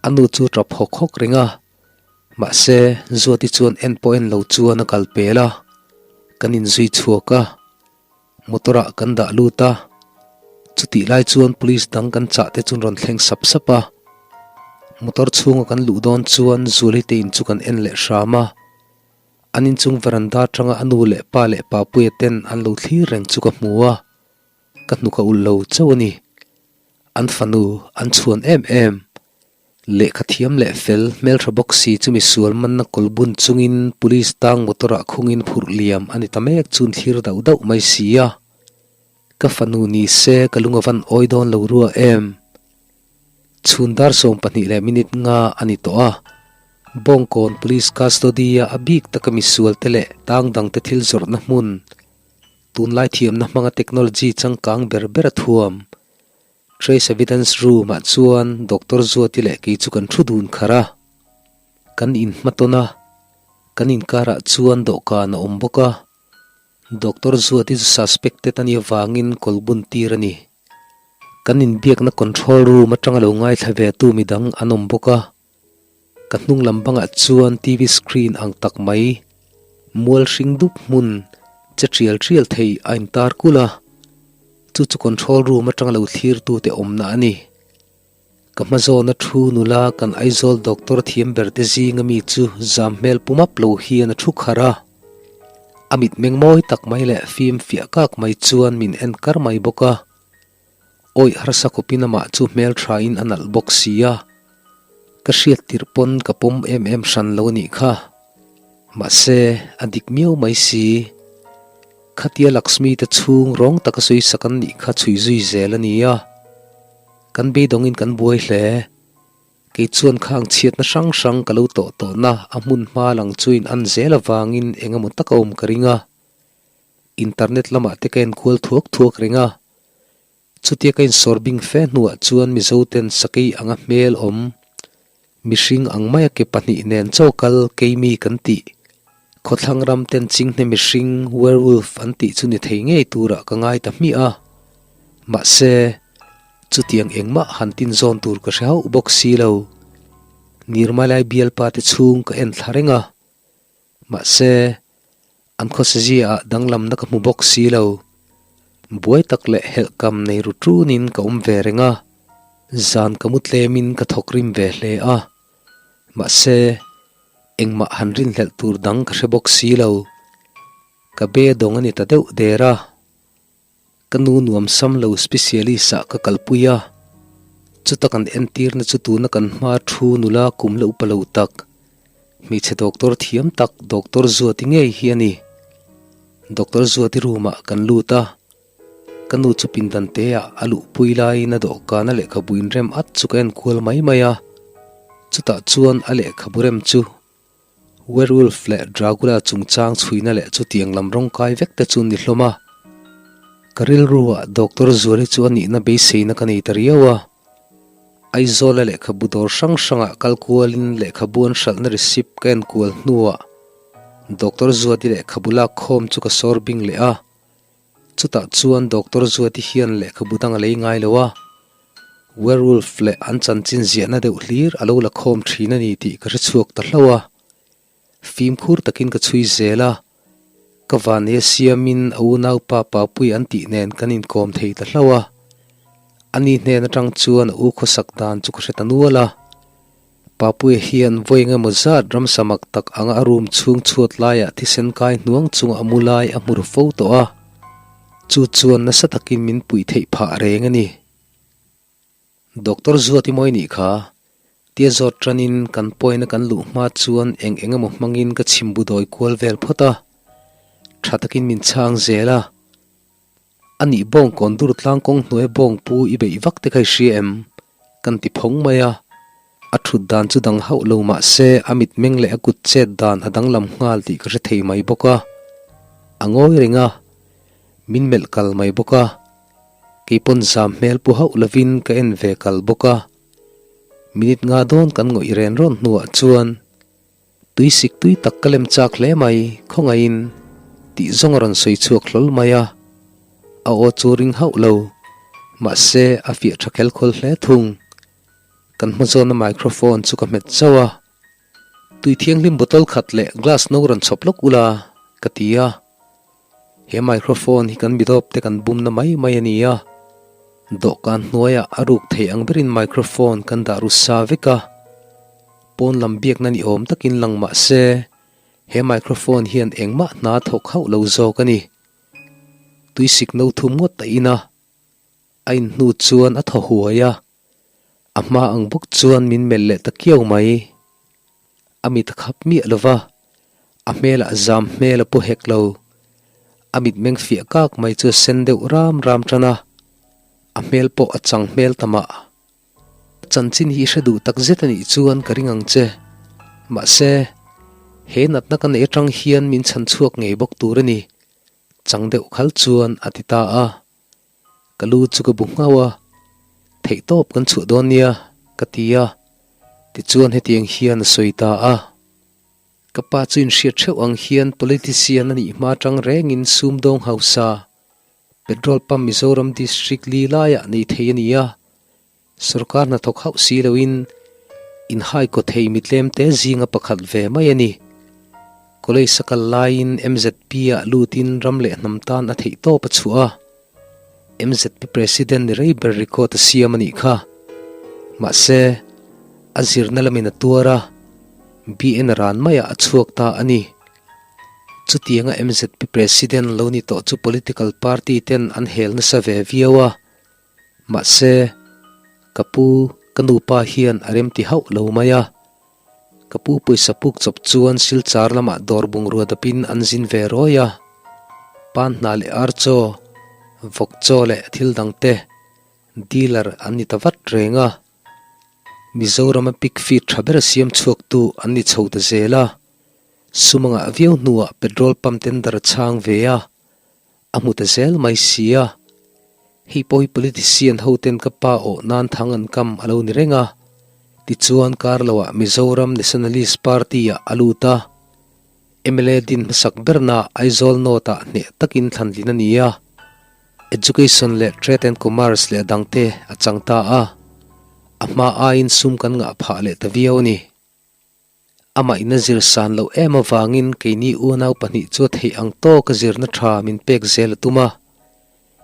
A nu chu tap hawk hawk reng a, mahse Zuati chuan en pawh en lo chuan a kal pel a, kan inzui chhuak a, motor ah kan dah lut a, chutih lai chuan police dang kan chah te chu an rawn thleng sap sap a, motor chhunga kan luh dawn chuan Zuali te in chu kan en leh hram a, an inchung veranda atanga a nu leh pa leh Papuia ten an lo thlir reng chu ka hmu a, ka hnuk a ulh lo chauh a ni. An fanu an chhuan em em. Lehkha thiam leh fel hmeltha bawk si chu misual manna kawl bun chungin police tang motor ah khungin phurh liam a ni ta mek chun thlir dauh dauh mai si a. Ka fanu ni se ka lung a van awi dawn lo rua em. Chhun dar 12 leh minute nga a ni tawh a. Bawngkawn Police Custody a a bik taka misual te leh tang dangte thil zawrhna hmun Tunlai thiamna hmanga technology changkang ber ber a thuam. Trace Evidence Room ah chuan Doctor Zuati leh kei chu kan thu dun kharh a. Kan inhmatawn a, kan inkarah chuan dawhkan a awm bawk a. Doctor Zuati chu suspected a nih avangin kawl bun tir a ni. Kan inbiakna control room atanga lo ngaithla ve tu midang an awm bawk a. Ka hnung lam bangah chuan TV screen ang tak mai, mual hring dup hmun che tial tial thei a intar kulh a, chu chu control room atanga lo thlirtute awmna a ni. Ka hma zawna thu nula kan Aizawl doctor thiam ber te zinga mi chu zam hmel pu map lo hian a thu kharh a, a mitmeng mawi tak mai leh fim fiah kak mai chuan min en kar mai bawk a. Awih harsa khawpin amah chu hmelthain a nalh bawk si a, ka hriat tirh pawn ka pawm em em hran lo a nih kha. Mahse, a dik miau mai si. Khatia Lakshmi te chhung rawng taka sawi sak an nih kha chhui zui zel a ni a. Kan beidawngin kan buai hle. Kei chuan khang chhiatna hrang hrang ka lo tawh tawhna a hmun hma lang chuin an zel avangin eng emaw taka awm ka ring a. Internet lamah te ka enkual thuak thuak reng a, chutia ka insawr bing fe hnuah chuan Mizo ten sakei anga hmel awm, mihring ang maia ke pahnih nen chaw kal keimi kan tih, khawthlang ram ten chinghne mihring, werewolf, an tih chu ni thei ngei turah ka ngai ta hmiah a. Mahse, chutiang engmah han tin zawn tur ka hre hauh bawk si lo. Nirmalai bialpa te chhung ka en thla reng a. Mahse, An khawsazia ah danglamna ka hmu bawk si lo. Buai tak leh helhkam nei ru ṭunin ka awm ve reng a, zan ka mu tlemin ka thawk rim ve hle a. Mahse, engmah han rinhlelh tur dang ka hre bawk si lo. Ka be dawng a ni ta deuh der a. Ka nu nuam sam lo specialist ah ka kalpui a, chuta kan entirna chu tuna kan hma thu nula kum la upa lo tak, hmeichhe doctor thiam tak Doctor Zuati ngei hi a ni. Doctor Zuati room ah kan lut a, ka nu chu pindan te ah a luhpui laiin a dawhkan a lehkhabu inrem at chu ka enkual mai mai a, chutah chuan a lehkhabu rem chu Werewolf leh Dragula chungchang chhuina leh chutiang lam rawng kai vek te chu ni hlawm a. Ka rilru ah Doctor Zuali chu a nihna beiseina ka nei ta riau a. Aizawla lehkhabu dawr hrang hrangah kal kualin lehkhabu an hralhna receipt ka en kual hnuah Doctor Zuati lehkhabu lak khawm chu ka sawr bing leh a. Chutah chuan Doctor Zuati hian lehkhabu dang a lei ngai lo a, werewolf leh an chanchin ziahna deuh hlir a lo la khawm thin a ni tih ka hre chhuak ta hlauh a. Fimkhur takin ka chhui zel a, ka vanei a siamin a unaupa Papui an tih nen kan inkawm thei ta hlauh a. Ani hnen atang chuan a u khawsak dan chu ka hre ta nual a. Papuia hian vawi engemaw zat ramsa mak tak anga a room chhung chhuat laiah thisen kai hnuang chunga a mu lai a hmu ru fo tawh a, chu chuan nasa takin min puih theih phah reng a ni. Doctor Zuat i mawi nih kha, tia zawt tanin kan pawina kan luh hma chuan eng eng emaw hmangin ka chhimbu dawi kual vel phawt a, tha takin min chhang zel a. A nih bawng kawn dur tlang kawng hnuai bawng pu i beih vak te kha i hria em? Kan ti phawng mai a. A thut dan chu dang hauh lo mah se a mitmeng leh a kut chet dan a danglam nghal tih ka hre thei mai bawk a. A ngawi reng a, min melh kal mai bawk a. Kei pawn zam hmel pu hauh lovin ka en ve kal bawk a. Minute nga dawn kan ngawih ren rawn hnuah chuan Tui sik tui tak ka lem chak hle mai, khawngaihin tih zawng a rawn sawi chhuak hlawl mai a. A aw chu ring hauh lo, mahse a fiah tha khel khawl hle thung. Kan hmazawnna microphone chu ka hmet zauh a. Tui thianghlim bottle khat leh glass no rawn chhawp lawk ula, ka ti a. He microphone hi kan midawp te kan bumna mai mai a ni a, dawhkan hnuaiah a ruk thei ang berin microphone kan dah ru sa vek a, pawn lam biakna ni awm takin lang mah se he microphone hian engmah hna thawk hauh lo zawk a ni. Tuisik no thum ngawt a in a, a in hnu chuan a thaw huai a, a hma ang bawk chuan min melh leh ta kiau mai. A mit a khap miah lo va, a hmelah zam hmel a pu hek lo. A mitmeng fiah kak mai chu a sen deuh ram ram tan a, a hmel pawh a chang hmel ta mah. Chanchin hi i hre duh tak zet a nih chuan ka ring ang che. Mahse, he natna ka neih atang hian min chhan chhuak ngei bawk tur a ni, chang deuh khal chuan a ti ta a. Ka lu chu ka bu nghauh a, Theihtawp kan chhuah dawn nia, ka ti a. Tichuan hetiang hian a sawi ta a. Ka pa chu inhriat theuh ang hian politician a nih hma atang rengin sumdawng hausa, petrol pump Mizoram District li laiah nei thei a ni a. Sorkar hnathawk hauh si loin inhai kaw thei mitlem te zinga pakhat ve mai a ni. College a kal laiin MZP ah lutin ram leh hnam tan a theih tawp a chhuah a. MZP President ni rei ber record a siam a nih kha. Mahse, a zirna lamin a tuar a, BN ran maiah a chhuak ta a ni. Chutianga MZP President lo ni tawh chu political party ten an hel nasa ve viau a. Mahse, ka pu, ka nupa hian a remti hauh lo mai a. Ka pu pawisa puk chawp chuan Silchar lamah dawr bungrua dapin an zin ve rawi a. Pan hna leh ar chaw, vawk chaw leh thil dang te dealer an ni ta vat reng a. Mizorama pig feed tha ber siam chhuaktu an ni chho ta zel a. Sumangah viau hnuah petrol pump tender a chhang ve a. A hmu ta zel mai si a. Hei pawh hi politician ho ten ka pa awh nan thang an kam a lo ni reng a. Tichuan kar loah Mizoram Nationalist Party ah a lut a. Mla din hmasak berna Aizawl North ah hneh takin thlanlin a ni a. Education leh Trade and Commerce leh a dangte a chang ta a. A hma aiin sum kan ngah phah leh ta viau a ni. Amah in a zir san loh em avangin keini unau pahnih chu a theih ang tawk a zirna tha min pek zel a tum a.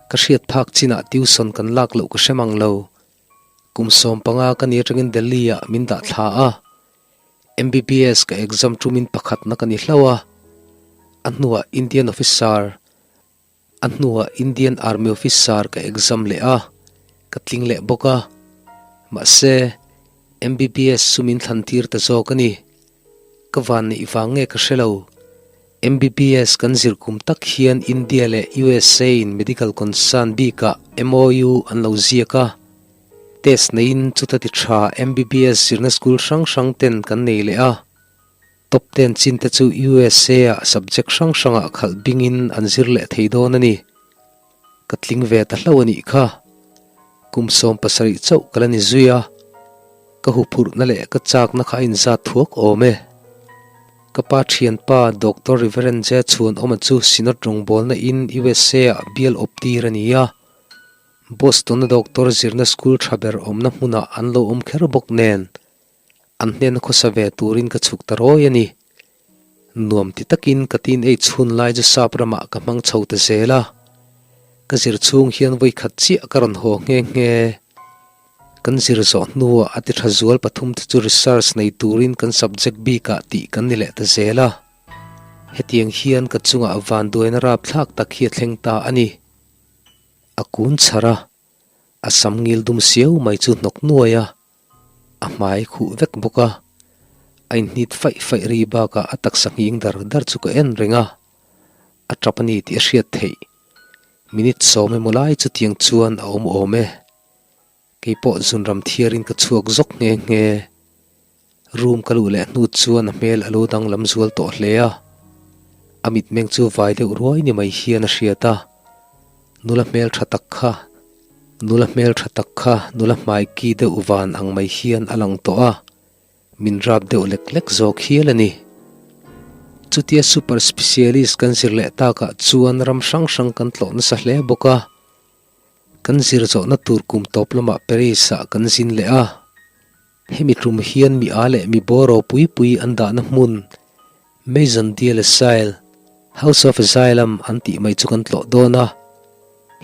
Ka hriat phak chinah tuition kan lak loh ka hre mang lo. Kum 15 ka ni atangin Delhi ah min dah thla a. MBBS ka exam tumin pakhatna ka ni hlauh a. A hnuah Indian officer A hnuah Indian Army Officer ka exam leh a, ka tling leh bawk a. Mahse, MBBS chu min thlan tir ta zawk a ni. Ka van neih vang nge ka hre lo. MBBS kan zir kum tak hian India leh USA in medical concern bikah MOU an lo ziak a. Test neiin chuta ti tha MBBS zirna school hrang hrang ten kan nei leh a. Top ten chin te chu USA ah subject hrang hrangah khalh bingin an zir leh thei dawn a ni. Ka tling ve ta hlauh a nih kha. Kum 17 chauh ka la ni zui a, ka huphurhna leh ka chakna kha a inzat thuak awm e. Ka pa thianpa Doctor Reverend J Chhuanawma chu Synod rawngbawlna in USA ah bial awp tir a ni a. Boston-a doctor zirna school tha ber awmna hmunah an lo awm kher bawk nen. An hnena khawsa ve turin ka chhuk ta rawi a ni. Nuam ti takin ka teenage hun lai chu sap ramah ka hmang chho ta zel a. Ka zir chhung hian vawikhat chiah ka rawn haw nghe nghe. Kan zir zawh hnuah a ti tha zual pathumte chu research nei turin kan subject bikah tih kan ni leh ta zel a. Hetiang hian ka chungah vanduaina rapthlak tak hi a thleng ta a ni. A kun chhar a, a sam ngil dum siau mai chu hnawk nuai a, a hmai khuh vek bawk a. A inhnit faih faih ri bakah a taksa nghing dar dar chu ka en reng a, a tap a ni tih a hriat theih. Minute sawm emaw lai chutiang chuan a awm awm e. Kei pawh zunram thiarin ka chhuak zawk nghe nghe. Room ka luh leh hnu chuan a hmel a lo danglam zual tawh hle a. A mitmeng chu vai deuh ruai ni mai hian a hriat a. Nula hmel tha tak kha, nula hmel tha tak kha nula hmai ki deuh van ang mai hian a lang tawh a. Min rap deuh lek lek zawk hial a ni. Chutia super specialist kan zir leh takah chuan ram hrang hrang kan tlawh nasa hle bawk a. Kan zir zawhna tur kum tawp lamah Paris-ah kan zin leh a. Hemi tum hian mi a leh mi bawr ropui pui an dahna hmun Maison de l'Asile, House of Asylum, an tih mai chu kan tlawh dawn a.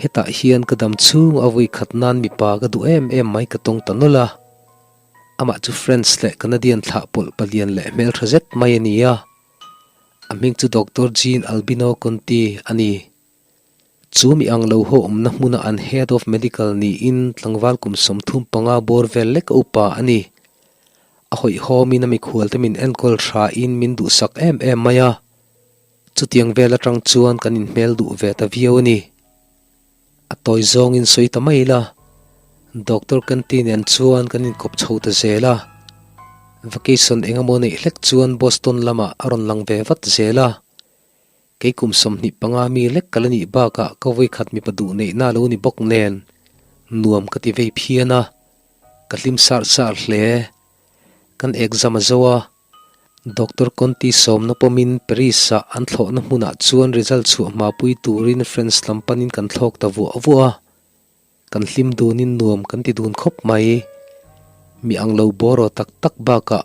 Hetah hian ka dam chhung a vui khat nan mipa ka duh em em mai ka tawng ta nawlh a. Amah chu French leh Canadian thlah pawlh palian leh hmeltha zet mai a ni a. A hming chu Doctor Jean Albino Conti a ni. Chu mi ang lo ho awmna hmuna an Head of Medical niin tlangval kum 35 bawr vel lek a upa a ni. A hawihhawmin a mikhualte min enkawl hrain min duhsak em em mai a. Chutiang vel atang chuan kan inhmel duh ve ta viau a ni. A tawi zawngin sawi ta mai ila, Doctor Kanti nen chuan kan inkawp chho ta zel a. Vacation engemaw neih hlek chuan Boston lamah a rawn lang ve vat zel a. Kei kum 25 mi lek ka la nih bakah ka vawikhat mipa duh neihna a lo ni bawk nen nuam ka ti vei phian a, ka hlim sar sar hle. Kan exam a zo a, Doctor Conti sawmna pawmin Paris-ah an thlawhna hmunah chuan result chhuah hmapui turin France lam panin kan thlawk ta vuah vuah a. Kan hlim dunin nuam kan ti dun khawp mai. Mi ang lo bawraw tak tak bakah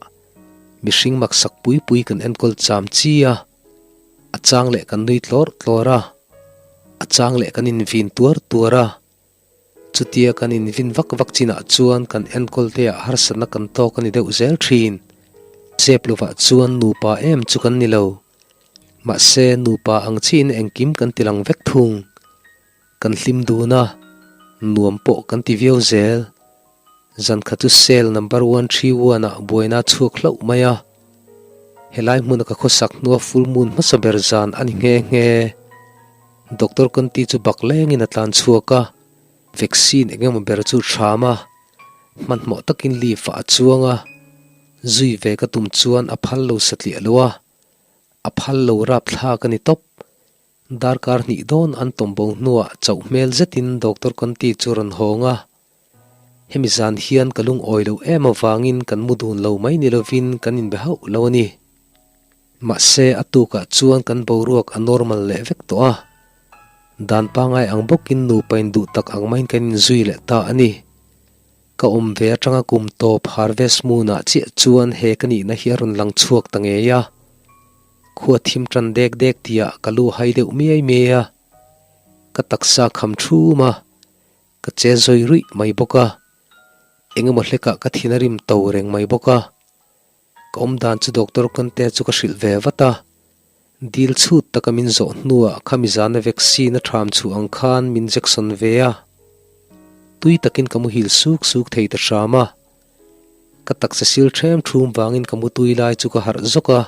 mihring maksak pui pui kan enkawl cham chi a, a chang leh kan nui tlawr tlawr a, a chang leh kan invin tuar tuar a. Chutia kan invin vak vak chinah chuan kan enkawl te ah harsatna kan tawk a ni deuh zel thin. Zep lovah chuan nupa em chu kan ni lo. Mahse nupa ang chiin engkim kan ti lang vek thung. Kan hlim dun a, nuam pawh kan ti viau zel. Zan khat chu cell number 131 ah buaina a chhuak hlauh mai a. Helai hmuna ka khawsak hnua full moon hmasa ber zan a ni nghe nghe. Doctor Conti chu bak lengin a tlan chhuak a, vaccine eng emaw ber chu hram a, hmanhmawh takin leave ah a chuang a, zui ve ka tum chuan a phal lo satliah lo a, a phal lo rapthlak a ni tawp. Darkar hnih dawn an tawm bo hnuah chauh hmel zetin Doctor Conti chu rawn hawng a. Hemi zan hian ka lungawi lo em avangin kan mu dun lo mai ni lovin kan inbe hauh lo a ni. Mahse a tukah chuan kan boruak a normal leh vek tawh a. Dan pangai ang bawkin nupa induh tak ang maiin kan inzui leh ta a ni. Ka awm ve atanga kum tawp Harvest Moon-ah chiah chuan he ka nihna hi a rawn lang chhuak ta ngei a. Khua thim tan dek dek tihah ka lu hai deuh miai miai a, ka taksa kham thum a, ka che zawi ruih mai bawk a, eng emaw hlekah ka thin a rim to reng mai bawk a. Ka awm dan chu Doctor Conte chu ka hrilh ve vat a, dil chhut taka min zawh hnuah khami zana vaccine a tham chhuah ang khan min jection ve a, tui takin ka muhil suk suk thei ta hram a. Ka taksa sil ṭhem ṭhum vangin ka mutui lai chu ka harh zawk a,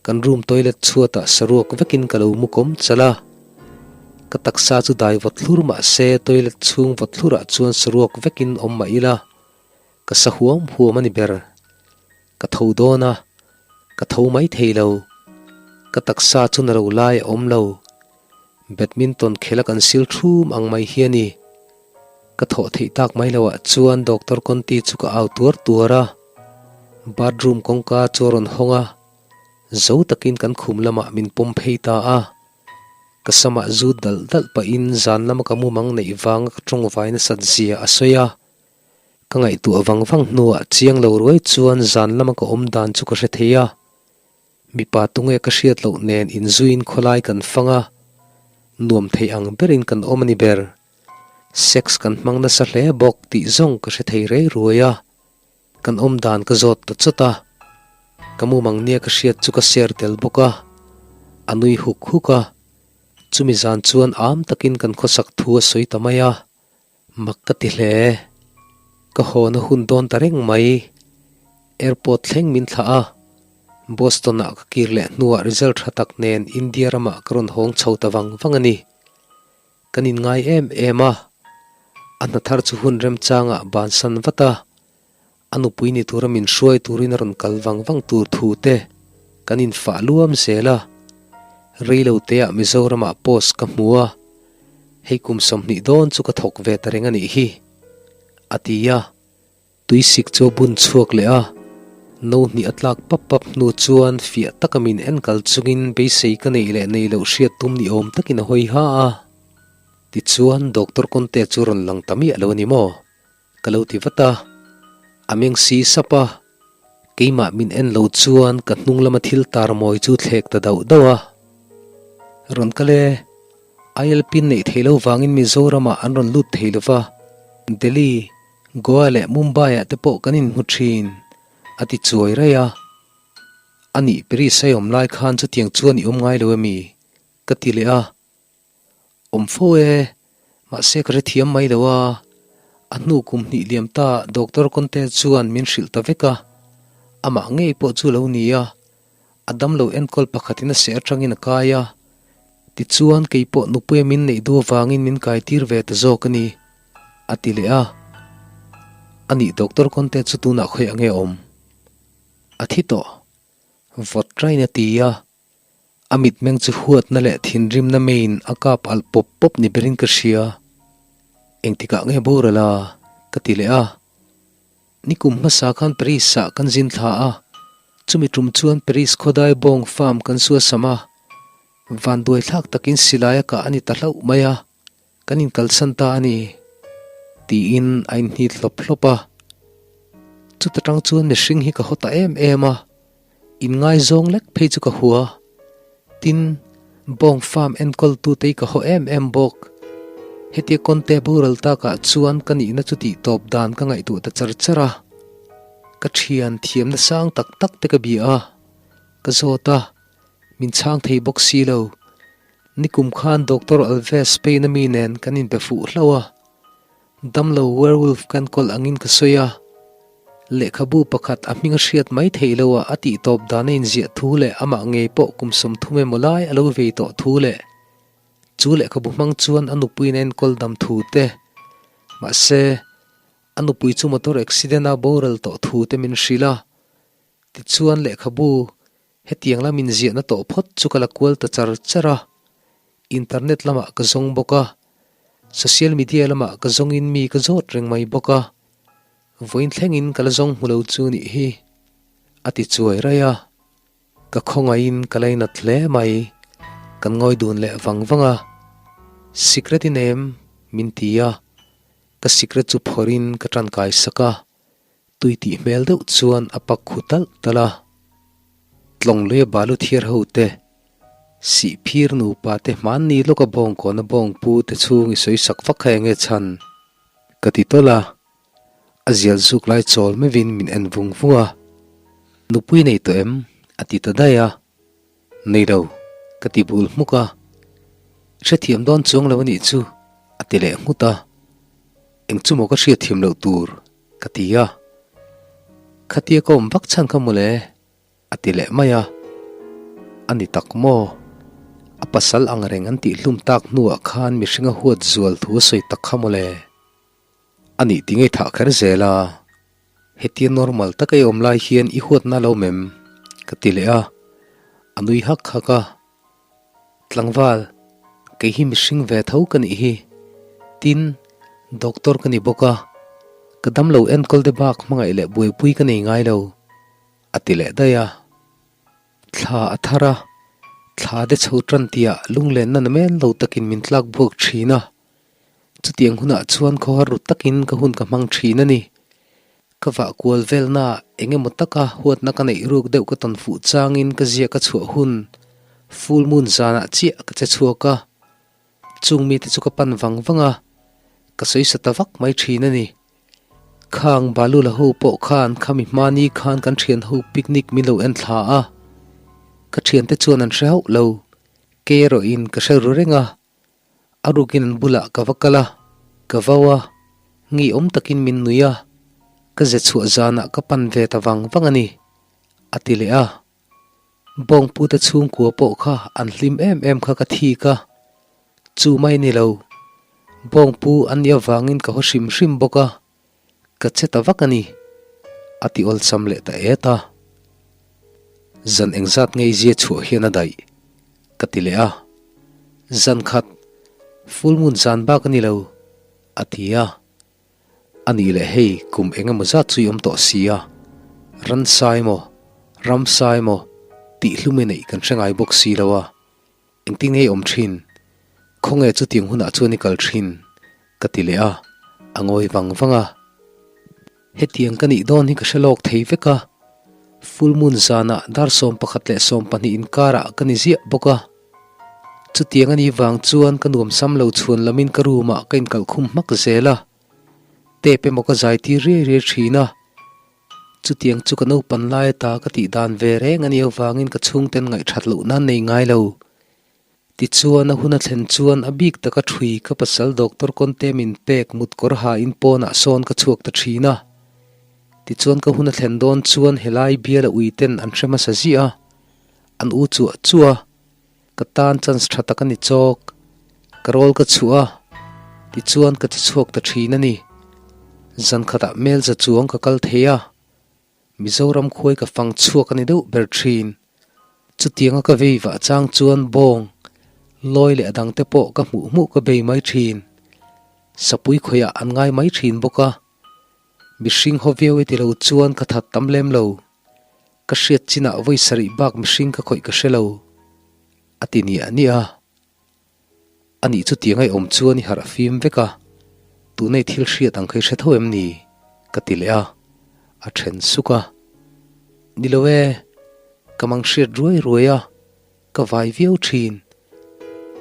kan room toilet chhuatah saruak vekin ka lo mu kawm chalh a. Ka taksa chu dai vawt thlur mah se toilet chhung vawt thlurah chuan saruak vekin awm mah ila, ka sa huam huam a ni ber. Ka tho dawn a, ka tho mai thei lo. Ka taksa chu na lo lai a awm lo. Badminton khela kan sil ṭhum ang mai hi a ni. Ka thawh theih tak mai loah chuan Doctor Conti chu ka au tuar tuar a, bathroom kawngka chu a rawn hawng a, zo takin kan khum lamah min pawm phei ta a. Ka samah zut dalh dalh pahin zan lama ka mumang neih vanga ka tawngvai nasat zia a sawi a. Ka ngaihtuah vang vang hnuah chiang lo ruai chuan zan lama ka awm dan chu ka hre thei a. Mipa tunge ka hriat loh nen inzuiin khawlai kan fang a, nuam thei ang berin kan awm a ni ber. Sex kan hmang nasa hle bawk tih zawng ka hre thei rei ruai a, kan awm dan ka zawt ta chawt a. Ka mumang nia ka hriat chu ka share tel bawk a, a nui huk huk a. Chumi zan chuan am takin kan khawsak thu a sawi ta mai a, mak ka ti hle. Ka hawna hun dawn ta reng mai. Airport thleng min thlah a, Boston-ah ka kir leh hnuah result tha tak nen India ramah ka rawn hawng chho ta vang vang a ni. Kan inngai em em a, a hna thar chu hun remchangah bansan vat a, a nupui ni tura min hruai turin a rawn kal vang vang tur thu te kan infah luam zel a. Reilo teah Mizoramah post ka hmu a, hei kum 20 dawn chu ka thawk ve ta reng a nih hi, a ti a. Tuisik chu a bun chhuak leh a, no hnih a tlak pap pap hnu chuan fiah taka min en kal chungin beisei ka neih leh neih loh hriat tum ni awm takin a hawi ha a. Tichuan Doctor Conte chu rawn lang ta miah lo a ni maw? Ka lo ti vat a, a meng si sap a, keimah min en lo chuan ka hnung lama thil tar mawi chu thlek ta dauh dauh a. Rawn kal e, ILP neih theih lo vangin Mizoramah an rawn lut thei lo va, Delhi, Goa leh Mumbai ah te pawh kan inhmu thin, a ti chuai raih a. A nih Paris a i awm lai khan chutiang chuan i awm ngai lo emi? ka ti leh a. Awm fo e, mahse ka hrethiam mai lo a. A hnu kum hnih liam ta Doctor Conte chuan min hrilh ta vek a. Amah ngei pawh chu lo ni a. A damlo enkawl pakhatin a seh atangin a kai a. Tichuan kei pawh nupuia min neih duh avangin min kaitir ve ta zawk a ni, a ti leh a. A nih Doctor Conte chu tunah khawi ang nge awm? A thi tawh. Vawt rain a ti a. A mitmeng chu huatna leh thinrimna meiin a kap alh pawp pawp ni berin ka hria. Engtikah nge boral a? ka ti leh a. Nikum hmasa khan Paris-ah kan zin thla a, chumi tum chuan Paris khawdai bawng farm kan suasam a. Vanduai thlak takin silai a kah a ni ta hlauh mai a, kan inkalsan ta a ni, tiin a inhnit hlawp hlawp a. Chuta tang chuan mihring hi ka haw ta em em a. Inngaizawng lek phei chu ka hua. Tin, bawng farm enkawltute hi ka haw em em bawk. Hetia Conte boral takah chuan ka nihna chu tihtawp dan ka ngaihtuah ta char char a. Ka thian thiamna sang tak tak te ka bia a, ka zawt a, min chhang thei bawk si lo. Nikum khan Doctor Alves Spain-a mi nen kan inbe fuh hlauh a. Damlo werewolf kan kawl angin ka sawi a, lehkhabu pakhat a hming a hriat mai theih lo a a tihtawp dan a inziah thu leh amah ngei pawh kum 30 emaw lai a lo vei tawh thu leh chu lehkhabu hmang chuan a nupuiin a enkawl dam thu te, mahse, a nupui chu motor accident a boral tawh thu te min hrilh a. Tichuan lehkhabu Hetiang lam inziahna tawh phawt chu ka la kual ta char char a, internet lamah ka zawng bawk a, social media lamah ka zawngin mi ka zawt reng mai bawk a, vawiin thlengin ka la zawng hmu lo chu nih hi, a ti chuai raih a. Ka khawngaihin ka lainat hle mai, kan ngawi dun leh vang vang a, Sikret i nem min ti a, ka sikret chu phawrhin ka tankai sak a, Tui tih hmel deuh chuan a pak khu talh talh a. Tlawng luia balu thiar ho te, Sihphir nupa te hmanni lawka bawngkawna bawngpu te chhung i sawi sak vak kha enge chhan? Ka ti tawlh a. A zial zuk lai chawl meuhin min en vung vung a. Nupui nei tawh em? A ti ta daih a. Nei lo, ka ti bul hmuk a. I hrethiam dawn chuang lo a nih chu, a ti leh nghut a. Eng chu maw ka hriatthiam loh tur? Ka ti a. Khatia ka awm vak chhan kha mawle, a ti leh mai a. A ni tak maw? A pasal ang reng an tih hlum tak hnuah khan mihring a huat zual thu a sawi tak kha mawle. A nih ti ngei thah kher zel a. Hetia normal taka i awm lai hian i huatna lo mem? Ka ti leh a. A nui hak hak a. Tlangval, kei hi mihring ve tho ka nih hi. Tin, doctor ka ni bawk a, ka damlo enkawl te bak hmangaih leh buaipui ka nei ngai lo, a ti leh daih a. Thla a thar a, thla de chho tan tihah lunglenna na men lo takin min tlak buak thin a. Chutiang hunah chuan khawhar ru takin ka hun ka hmang thin a ni. Ka vah kual velna eng emaw taka huatna ka neih ruk deuh ka tawn fuh changin ka ziak a chhuah hun full moon zanah chiah ka che chhuak a. Chung mite chu ka pan vang vang a. Ka sawi sa ta vak mai thin a ni. Khang balu la ho pawh khan khami hmani khan kan thian ho picnic min lo en thla a. Ka thiante chuan an hre hauh lo. Kei erawhin ka hre ru reng a. A rukin an bulah ka va kal a, ka vau a, ngeiawm takin min nui a, ka ze chhuah zanah ka pan ve ta vang vang a ni, a ti leh a. Bawngpute chhungkua pawh kha an hlim em em kha ka thik a, chu mai ni lo. Bawngpu an nih avangin ka haw hrim hrim bawk a, ka che ta vak a ni, a ti awlsam leh ta et a. Zan engzat ngei zia chhuah hian a daih, ka ti leh a. Zan khat, full moon zan bak a ni lo, a ti a. A nih leh hei kum eng emaw zat chu i awm tawh si a, ransa emaw, ramsa emaw tih hlum i neih kan hre ngai bawk si lo a, engtin nge i awm thin? Khawnge chutiang hunah chuan i kal thin? ka ti leh a, a ngawi vang vang a. Hetiang ka nih dawn hi ka hre lawk thei vek a, full moon zanah dar 11 leh 12 inkarah ka ni ziah bawk a. Chutiang a nih vang chuan ka nuam sam lo chhuan lamin ka room ah ka inkalh khum hmak zel a, tape emaw ka zai tir riai riai thin a. Chutiang chu ka naupan lai ata ka tih dan ve reng a nih avangin ka chhungten ngaihthat loh nan nei ngai lo. Tichuan a hun a thlen chuan a bik taka thui ka pasal doctor Conte min pek mut kawr hain pawnah sawn ka chhuak ta thin a. Tichuan ka hun a thlen dawn chuan helai biala uiten an hre hmasa ziah a, an u chuah chuah a. Ka tan chance tha tak a ni chawk. Ka rawl ka chhuah a, tichuan ka che chhuak ta thin a ni. Zan khatah hmelza chuang ka kal thei a, Mizoram khuai ka fang chhuak a ni deuh ber thin. Chutianga ka vei vah chang chuan bawng, lawi leh a dangte pawh ka hmuh hmuh ka bei mai thin. Sapui khawiah an ngai mai thin bawk a. Mihring haw viau e ti lo chuan ka that tam lem lo. Ka hriat chinah vawi sarih bak mihring ka khawih ka hre lo, a ti niah niah a. Anih chu tiang ai awm chuan i harh fim vek a, tunei thil hriat ang kha i hre tho em ni? ka ti leh a, a then suk a. Ni lo e, ka mang hriat ruai ruai a, ka vai viau thin.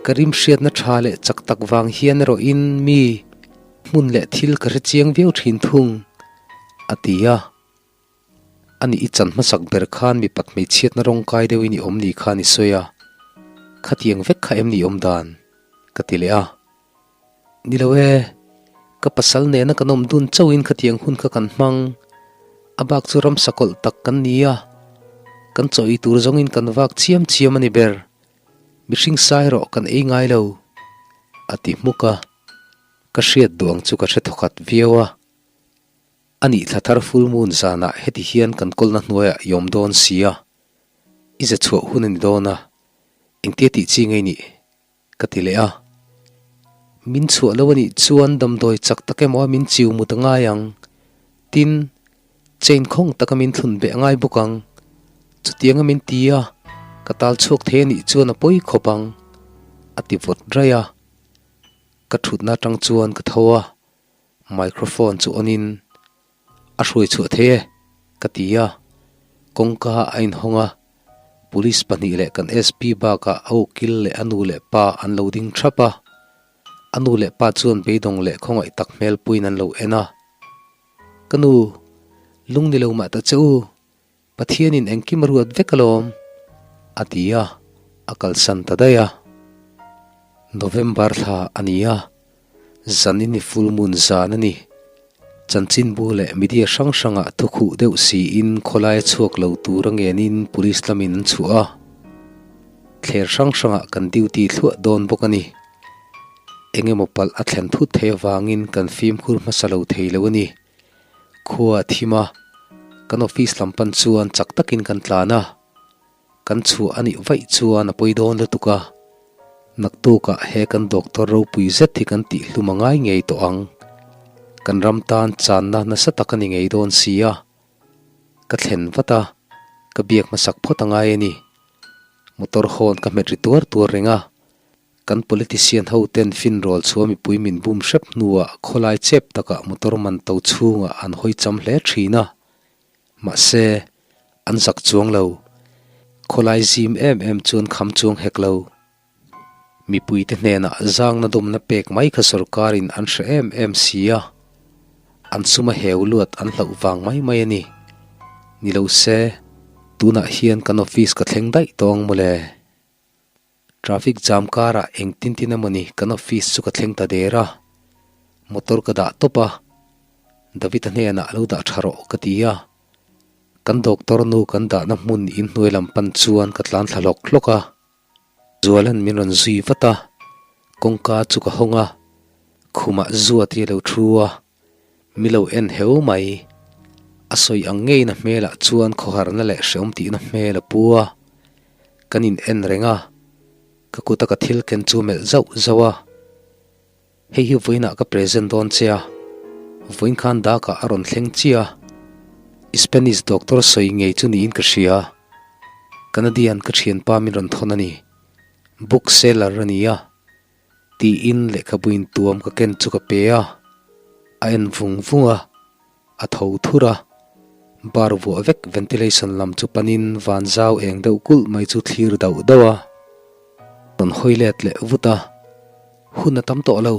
Ka rim hriatna tha leh chak tak vang hian erawhin mi hmun leh thil ka hre chiang viau thin thung, a ti a. Ani i chan hmasak ber khan mipat hmeichhiatna rawng kai deuhin i awm ni khan i sawi a, khatiang vek kha em ni awm dan? ka ti leh a. Ni lo e, ka pasal nena kan awm dun chauhin khatiang hun kha kan hmang, a bak chu ramsa kawlh tak kan ni a, kan chaw ei tur zawngin kan vak chiam chiam a ni ber, mihring sai erawh kan ei ngai lo, a ti hmuk a. Ka hriat duh ang chu ka hre thawkhat viau a. A nih thla thar full moon zanah heti hian kan kawlna hnuaiah i awm dawn si a, i ze chhuah hun a ni dawn a, engtia tih chi ngei nih? ka ti leh a. Min chhuah lo a nih chuan damdawi chak tak emaw a min chiu mut a ngai ang, tin, chain khawng taka min thlun beh a ngai bawk ang. Chutianga min ti a, ka tal chhuak thei a nih chuan a pawi khawp ang, a ti vawt raih a. Ka thutna atang chuan ka tho a. Microphone chu on in a hruai chhuah thei e ka ti a, kawngka a inhawng a, police pahnih leh kan SP bakah a ukil leh a nu leh pa an lo ding thap a, a nu leh pa chuan beidawng leh khawngaih tak hmel puiin an lo en a, Ka nu, lung ni lo mah ta che u, Pathianin engkim a ruat vek alawm, a ti a, a kalsan ta daih a. November thla a ni a, zanin i full moon zan a ni. Chanchinbu leh media hrang hrangah thukhuh deuh siin khawlai a chhuak lo tur a ngenin police lamin an chhuah a. Thler hrang hrangah kan duty thluah dawn bawk a ni. Eng emaw palh a thlen thut thei avangin kan fimkhur hmasa lo thei lo a ni. Khua a thim a, kan office lam pan chuan chak takin kan tlan a, kan chhuah a nih vaih chuan a pawi dawn lutuk a, naktukah he kan doctor ropui zet hi kan tih hlum a ngai ngei tawh ang, kan ram tan channa nasa tak a ni ngei dawn si a, ka thlen vat a, ka biak hmasak phawt a ngai a ni. Motor hawn ka hmet ri tuar tuar reng a. Kan politician ho ten finrawl chhuah mipui min bum hrep hnuah khawlai chep takah motor man to chhungah an hawi cham hle thin a. Mahse, an zak chuang lo. Khawlai zim em em chuan kham chuang hek lo. Mipuite hnenah zangna dawmna pek mai kha sorkarin an hre em em si a, an suma heu luat an hlauh vang mai mai a ni. Ni lo se, tunah hian kan office ka thleng daih tawh ang mawle. Traffic jam karah engtin tin emawni kan office chu ka thleng ta der a, motor ka dah tawp a, David-a hnenah lo dah tha rawh ka ti a. Kan doctor nu kan dahna hmun inhnuai lam pan chuan ka tlan thla hlawk hlawk a. Zualan min rawn zui vat a, kawngka chu ka hawng a, khumah Zuati a lo thu a, mi lo en heu mai. A sawi ang ngeiin a hmelah chuan khawharna leh hreawm tihna hmel a pu a, kan in en reng a, ka kuta ka thil ken chu melh zauh zauh a. Hei hi vawiinah ka present dawn che a, vawiin khan dakah a rawn thleng chiah a, Spanish doctor sawi ngei chu niin ka hria, Canadian ka thianpa min rawn thawn a ni, book seller a ni a, tiin lehkhabu intuam ka ken chu ka pe a, a en vung vung a, a tho thur a, bar vuah vek ventilation lam chu panin van zau eng deuh kulh mai chu thlir dauh dauh a, rawn hawi let leh vut a. Hun a tam tawh lo,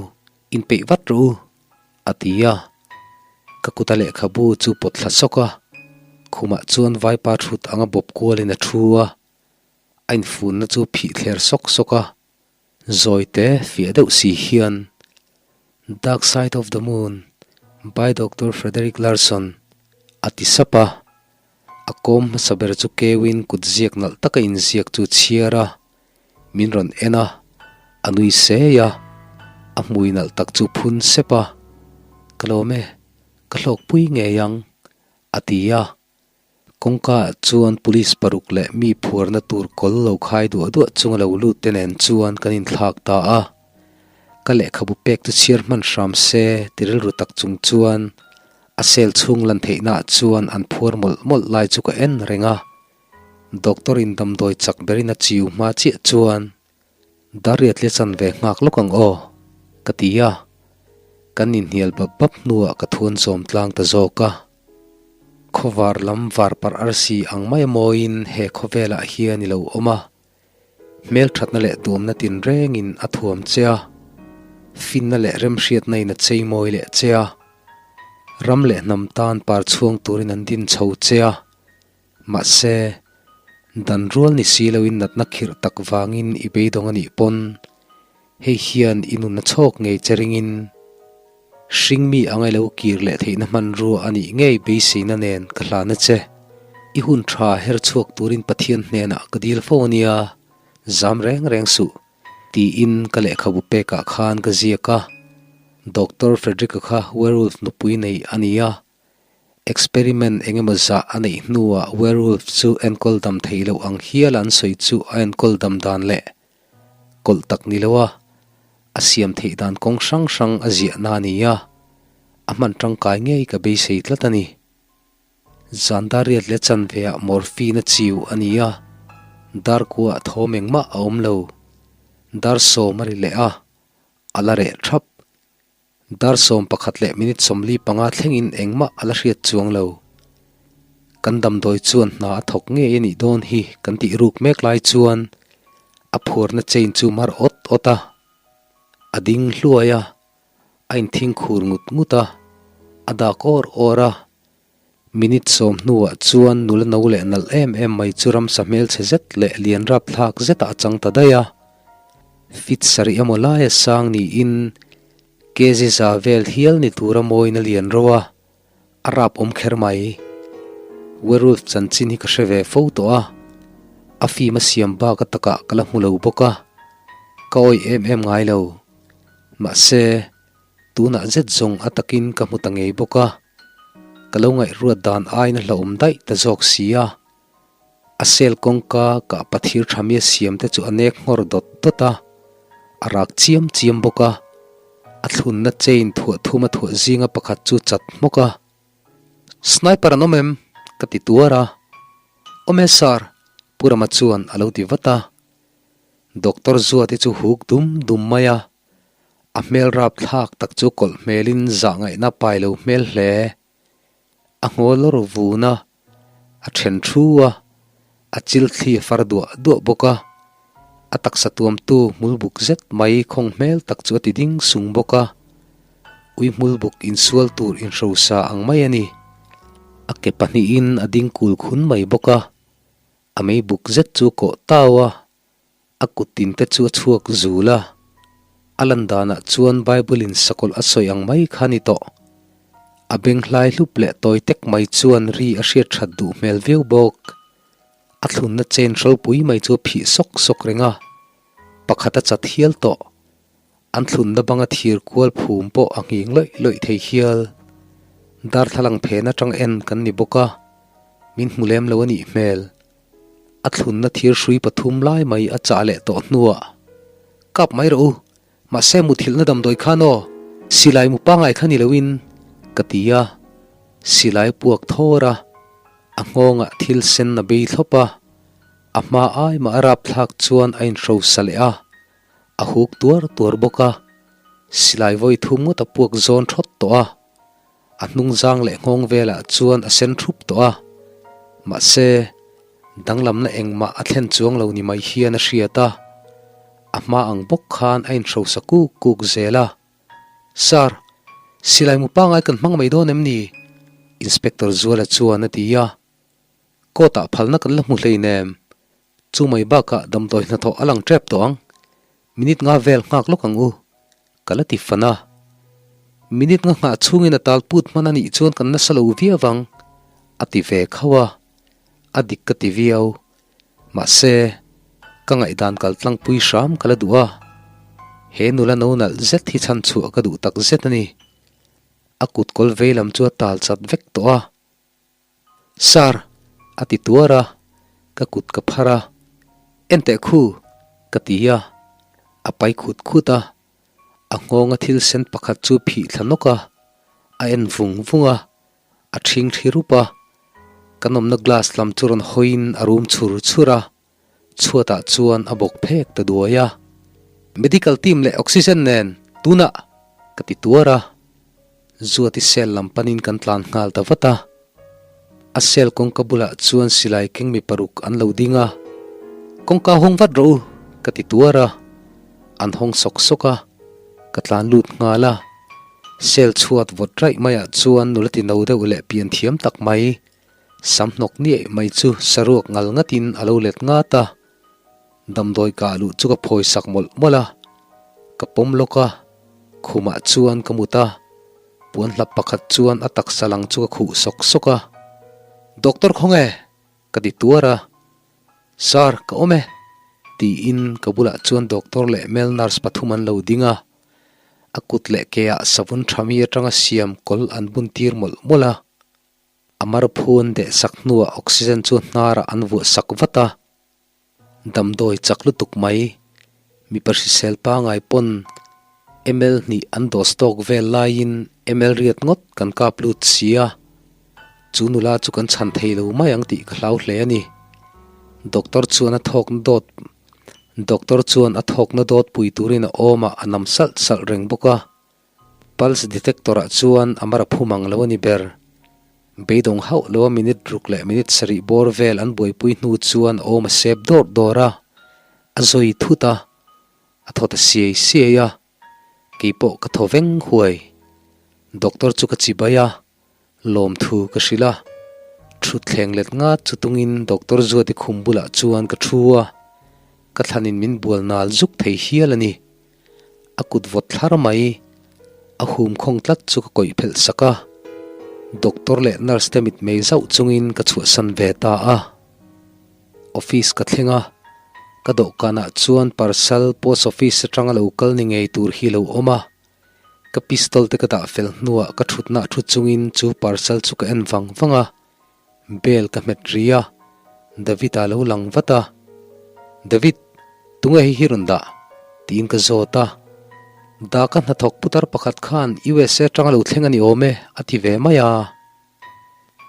inpeih vat rawh u, a ti a. Ka kuta lehkhabu chu pawt thla sawk a, khumah chuan vaipa thut anga bawp kualin a thu a, a infunna chu phih thler sawk sawk a, zawite fiah deuh si hian, Dark Side of the Moon by Doctor Frederick Larson, a ti sap a. A kawm hmasa ber chu keuin kut ziak nalh taka inziak chu chhiar a, Min rawn en a, a nui sei a, a hmui nalh tak chu phun sep a, Ka lawm e, ka hlawkpui ngei ang, a ti a. Kawngka ah chuan police paruk leh mi phuarna tur kawl lo khai duah duah chunga lo lut te nen chuan kan inthlak ta a. Ka lehkhabu pek chu chhiar hman hram se ti rilru tak chung chuan a cell chhung lan theihna ah chuan an phuar mawlh mawlh lai chu ka en reng a. Doctor in damdawi chak berin a chiu hma chiah chuan Dariat le chan ve nghak lawk ang aw, ka ti a. Kan inhnial bap bap hnuah ka thuan zawm tlang ta zawk a. Khawvar lam var parh arsi ang mai a mawiin he khawvelah hian i lo awm a. Hmelthatna leh duamna tinrengin a thuam che a. Finna leh remhriatna in a cheimawi leh che a. Ram leh hnam tan par chhuang turin an din chho che a. Mahse, dan rual ni si loin natna khirh tak vangin i beidawng a nih pawn, hei hian i nunna chhawk ngei che ringin, hringmi anga i lo kir leh theihna hmanrua a nih ngei beiseina nen ka hlan a che. I hun tha her chhuak turin Pathian hnenah ka dil fo a nia, zam reng reng suh, tiin ka lehkhabu pekah khan ka ziak a. Doctor Frederick-a kha werewolf nupui nei a ni a, Experiment eng emaw zah a neih hnuah werewolf chu enkawl dam thei loh ang hial an sawi chu a enkawl dam dan leh kawlh tak ni loa a siam theih dan kawng hrang hrang a ziahna a ni a, a hman tangkai ngei ka beisei tlat a ni. Zan dar riat leh chanveah morphine a chiu a ni a, dar kuaah thawm engmah a awm lo. Dar sawm a ri leh a, a la reh thap. Dar 11 leh minute 45 thlengin engmah a la hriat chuang lo. Kan damdawi chuan hna a thawk ngei a nih dawn hi kan tih ruk mek lai chuan a phuarna chain chu mar awt awt a, a ding hluai a, a inthing khur ngut ngut a, a dak awr awr a. Minute sawm hnuah chuan nula no leh nalh em em mai chu ramsa hmelchhe zet leh lian rapthlak zetah a chang ta daih a. Fit sarih emaw laia sang niin kg za vel hial ni tura mawiin a lian ro a, a rap awm kher mai. Werewolf chanchin hi ka hre ve fo tawh a, a fim a siam bak a takah ka la hmu lo bawk a, ka awih em em ngai lo. Mahse, tunah zet zawng a takin ka hmu ta ngei bawk a. Ka lo ngaihruat dan aiin a hlauhawm daih ta zawk si a. A cell kawngka kah pathir tha mi a siam te chu a nek nghawr dawt dawt a, a rak chiam chiam bawk a. A thlunna chain thuah thum a thuah zinga pakhat chu chat hmawk a. Sniper an awm em? ka ti tuar a. Awm e sir, Pu Rama chuan a lo ti vat a. Doctor Zuate chu huk dum dum mai a. A hmel rapthlak tak chu kawlh hmelin zah ngaihna pai lo hmel hle. A ngawl lawr vun a, a then thu a, a chil thli a far duah duah bawk a. A taksa tuamtu hmul buk zet mai khawng hmel tak chu a ti ding sung bawk a. Ui hmul buk insual tur inhrosa ang mai a ni. A ke pahnihin a ding kul khun mai bawk a. A mei buk zet chu a kawh tau a, a kut tin te chu a chhuak zul a. A lan danah chuan Bible in sakawlh a sawi ang mai kha a ni tawh. A beng hlai hlup leh tawi tek mai chuan ri a hriat that duh hmel viau bawk. A thlunna chain hrawlpui mai chu a phih sawk sawk reng a, pakhat a chat hial tawh. An thlunna banga thir kual phum pawh a nghing lawih lawih thei hial. Darthlalang phen atang en kan ni bawk a, min hmu lem lo a nih hmel. A thlunna thir hrui pathum lai mai a chah leh tawh hnuah, Kap mai rawh u, mahse muthilhna damdawi khan aw, silai mu pangai kha ni loin, ka ti a, silai puak thawr a, a nghawngah thil sen a bei thlawp a, a hma ai mah a rapthlak chuan a inhrosa leh a, A huk tuar tuar bawk a, silai vawi thum ngawt a puak zawn thawt tawh a, a hnung zang leh nghawng velah chuan a sen thup tawh a, mahse, danglamna engmah a thlen chuang lo ni mai hian a hriat a, a hma ang bawk khan a inhrosa kuk kuk zel a. Sir, silai mu pangai kan hmang mai dawn em ni? Inspector Zuala chuan a ti a, Court ah phalna kan la hmu hleinem, Chu mai bakah damdawi hnathawh a lang tep tawh ang. Minute nga vel nghak lawk ang u, ka la ti fan a. Minute nga nghah chhungin a tal put hman a nih chuan kan nasa lo viau ang, a ti ve khauh a. A dik ka ti viau. Mahse, ka ngaihdan kal tlangpui hram ka la duh a. He nula no nalh zet hi chhan chhuah ka duh tak zet a ni. A kut kawl vei lam chu a tal chat vek tawh a. Sir! a ti tuar a, ka kut ka phar a, Enteh khu! ka ti a, a pai khut khut a, a nghawnga thil sen pakhat chu phih thla nawk a, a en vung vung a, a ṭhing thli rup a, ka nawmna glass lam chu rawn hawiin a rum chhur chhur a, chhuatah chuan a bawk phek ta duai a, Medical team leh oxygen nen tunah! ka ti tuar a. Zuati cell lam panin kan tlan nghal ta vat a. A cell kawngka bulah chuan silai keng mi paruk an lo ding a. Kawngka hawng vat rawh u, ka ti tuar a. An hawng sawk sawk a, ka tlan lut nghal a. Cell chhuat vawt raih maiah chuan nula ti no deuh leh pian thiam tak mai, sam hnawk niaih mai chu saruak ngal ngatin a lo let ngat a. Damdawi kah luh chu ka phawi sak mawlh mawlh a, ka pawm lawk a, khumah chuan ka mut a, puan hlap pakhat chuan a taksa lang chu ka khuh sawk sawk a, Doctor khawnge? ka ti tuar a, Sir, ka awm e, tiin ka bulah chuan doctor leh male nurse pathum an lo ding a, a kut leh ke ah savun tha mi atanga siam kawl an bun tir mawlh mawlh a, a mar phu an deh sak hnuah oxygen chu hnarah an vuah sak vat a. Damdawi chak lutuk mai, mipa hrisel pangai pawn ml hnih an dose tawk vel laiin ml riat ngawt kan kap lut si a, chu nula chu kan chhan thei lo mai ang tih ka hlau hle a ni. Doctor chuan a thawkna dawt Doctor chuan a thawkna dawt pui turin a awmah a nam salh salh reng bawk a. Pulse detector ah chuan a mar a phum ang lo a ni ber. Beidawng hauh lo a minute ruk leh minute sarih bawr vel an buaipui hnu chuan a awm a sep dawr dawr a, a zawi thut a, a thaw ta siai siai a, keipawh ka thaw veng huai. Doctor chu ka chibai a, lawmthu ka hrilh a, thutthleng let ngat chu tungin Doctor Zuati khum bulah chuan ka thu a, ka thlanin min bual nal zuk thei hial a ni. A kut vawt thlar mai, a hum khawng tlat chu ka kawih phelh sak a, doctor leh nurse te mitmei zauh chungin ka chhuahsan ve ta a. Office ka thleng a, ka dawhkanah chuan parcel post office atanga lo kal ni ngei tur hi lo awm a, ka pistol te ka dah fel hnuah ka thutna thu chungin chu parcel chu ka en vang vang a. Bell ka hmet ri a, David a lo lang vat a. David, tunge hei hi rawn dah? tiin ka zawt a. Daka hnathawk putar pakhat khan USA atanga lo thleng a ni awm e, a ti ve mai a.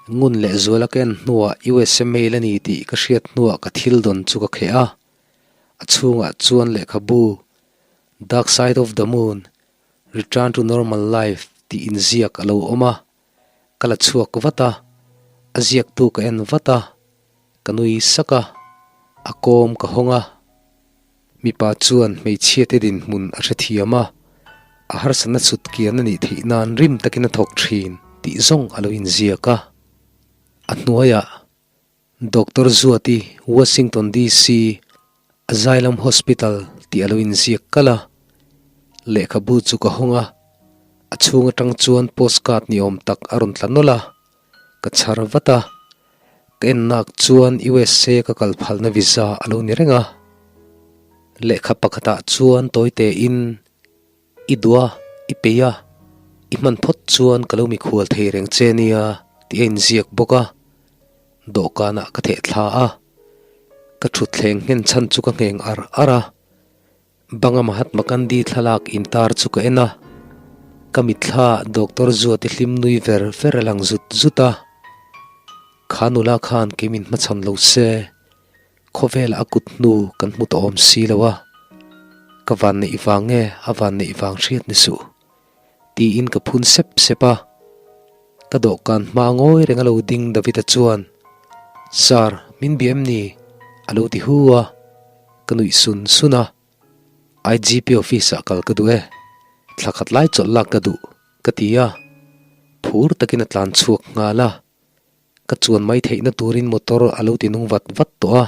Ngun leh zuala ka en hnuah USA mail a ni tih ka hriat hnuah ka thil dawn chu ka kheh a. A chhungah chuan lehkhabu, Dark Side of the Moon, Return to Normal Life tih inziak a lo awm a. Ka la chhuak vat a, a ziaktu ka en vat a, ka nui sak a, a kawm ka hawng a. Mipa chuan hmeichhiate dinhmun a hrethiam a, a harsatna chhut kian a nih theih nan rim takin a thawk thin tih zawng a lo inziak a. A hnuaiah Doctor Zuati Washington DC Asylum Hospital tih a lo inziak kalh a. Lehkhabu chu ka hawng a, a chhung atang chuan postcard ni awm tak a rawn tla nawlh a. Ka chhar vat a, ka ennak chuan USA ka kal phalna visa a lo ni reng a. Lehkha pakhatah chuan tawi tein, I duh a, i peih a, i hman phawt chuan ka lo mikhual thei reng che nia tih a inziak bawk a. Dawhkanah ka theh thla a, ka thutthleng nghen chhan chu ka ngheng ar ar a. Banga Mahatma Gandhi thlalak intar chu ka en a, ka mitthla Doctor Zuati hlim nui ver ver a lang zut zut a. Kha nula khan kei min hmachhan lo se, khawvelah a kut hnu kan hmu tawh awm si lo a, ka van neih vang nge a van neih vang hriat ni suh, tiin ka phun sep sep a. Ka dawhkan hma ngawi reng a lo ding David-a chuan, Sir, min bia em ni? a lo ti hu a. Ka nuih sun sun a, IGP office ah kal ka duh e, thla khat lai chawlh lak ka duh ka ti a, phur takin a tlan chhuak nghal a, ka chuan mai theihna turin motor a lo ti nung vat vat tawh a,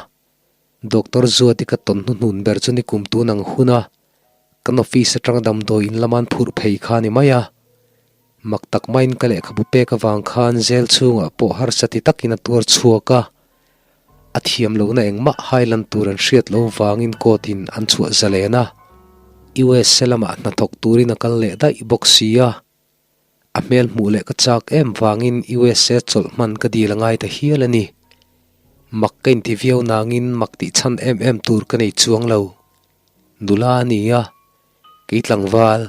Doctor Zuati ka tawn hnuhnun ber chu nikum tun ang hun a, kan office atanga damdawi in lama an phurh phei kha a ni mai a, mak tak maiin ka lehkhabu pek avang khan jail chhungah pawh harsa ti takin a tuar chhuak a. A thiam lohna engmah hai lan tur an hriat lo vangin court in an chhuah zalen a, USA lamah hnathawk turin a kal leh daih bawk si a. A hmel hmuh leh ka chak em vangin USA chawlh hman ka dil a ngai ta hial a ni. Mak ka inti viau nangin mak tih chhan em em tur ka nei chuang lo. Nula a ni a, kei tlangval,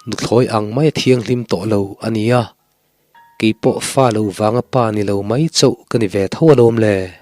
nuthlawi ang mai a thianghlim tawh lo a ni a. Kei pawh fa lo vanga pa ni lo mai chauh ka ni ve tho alawm le.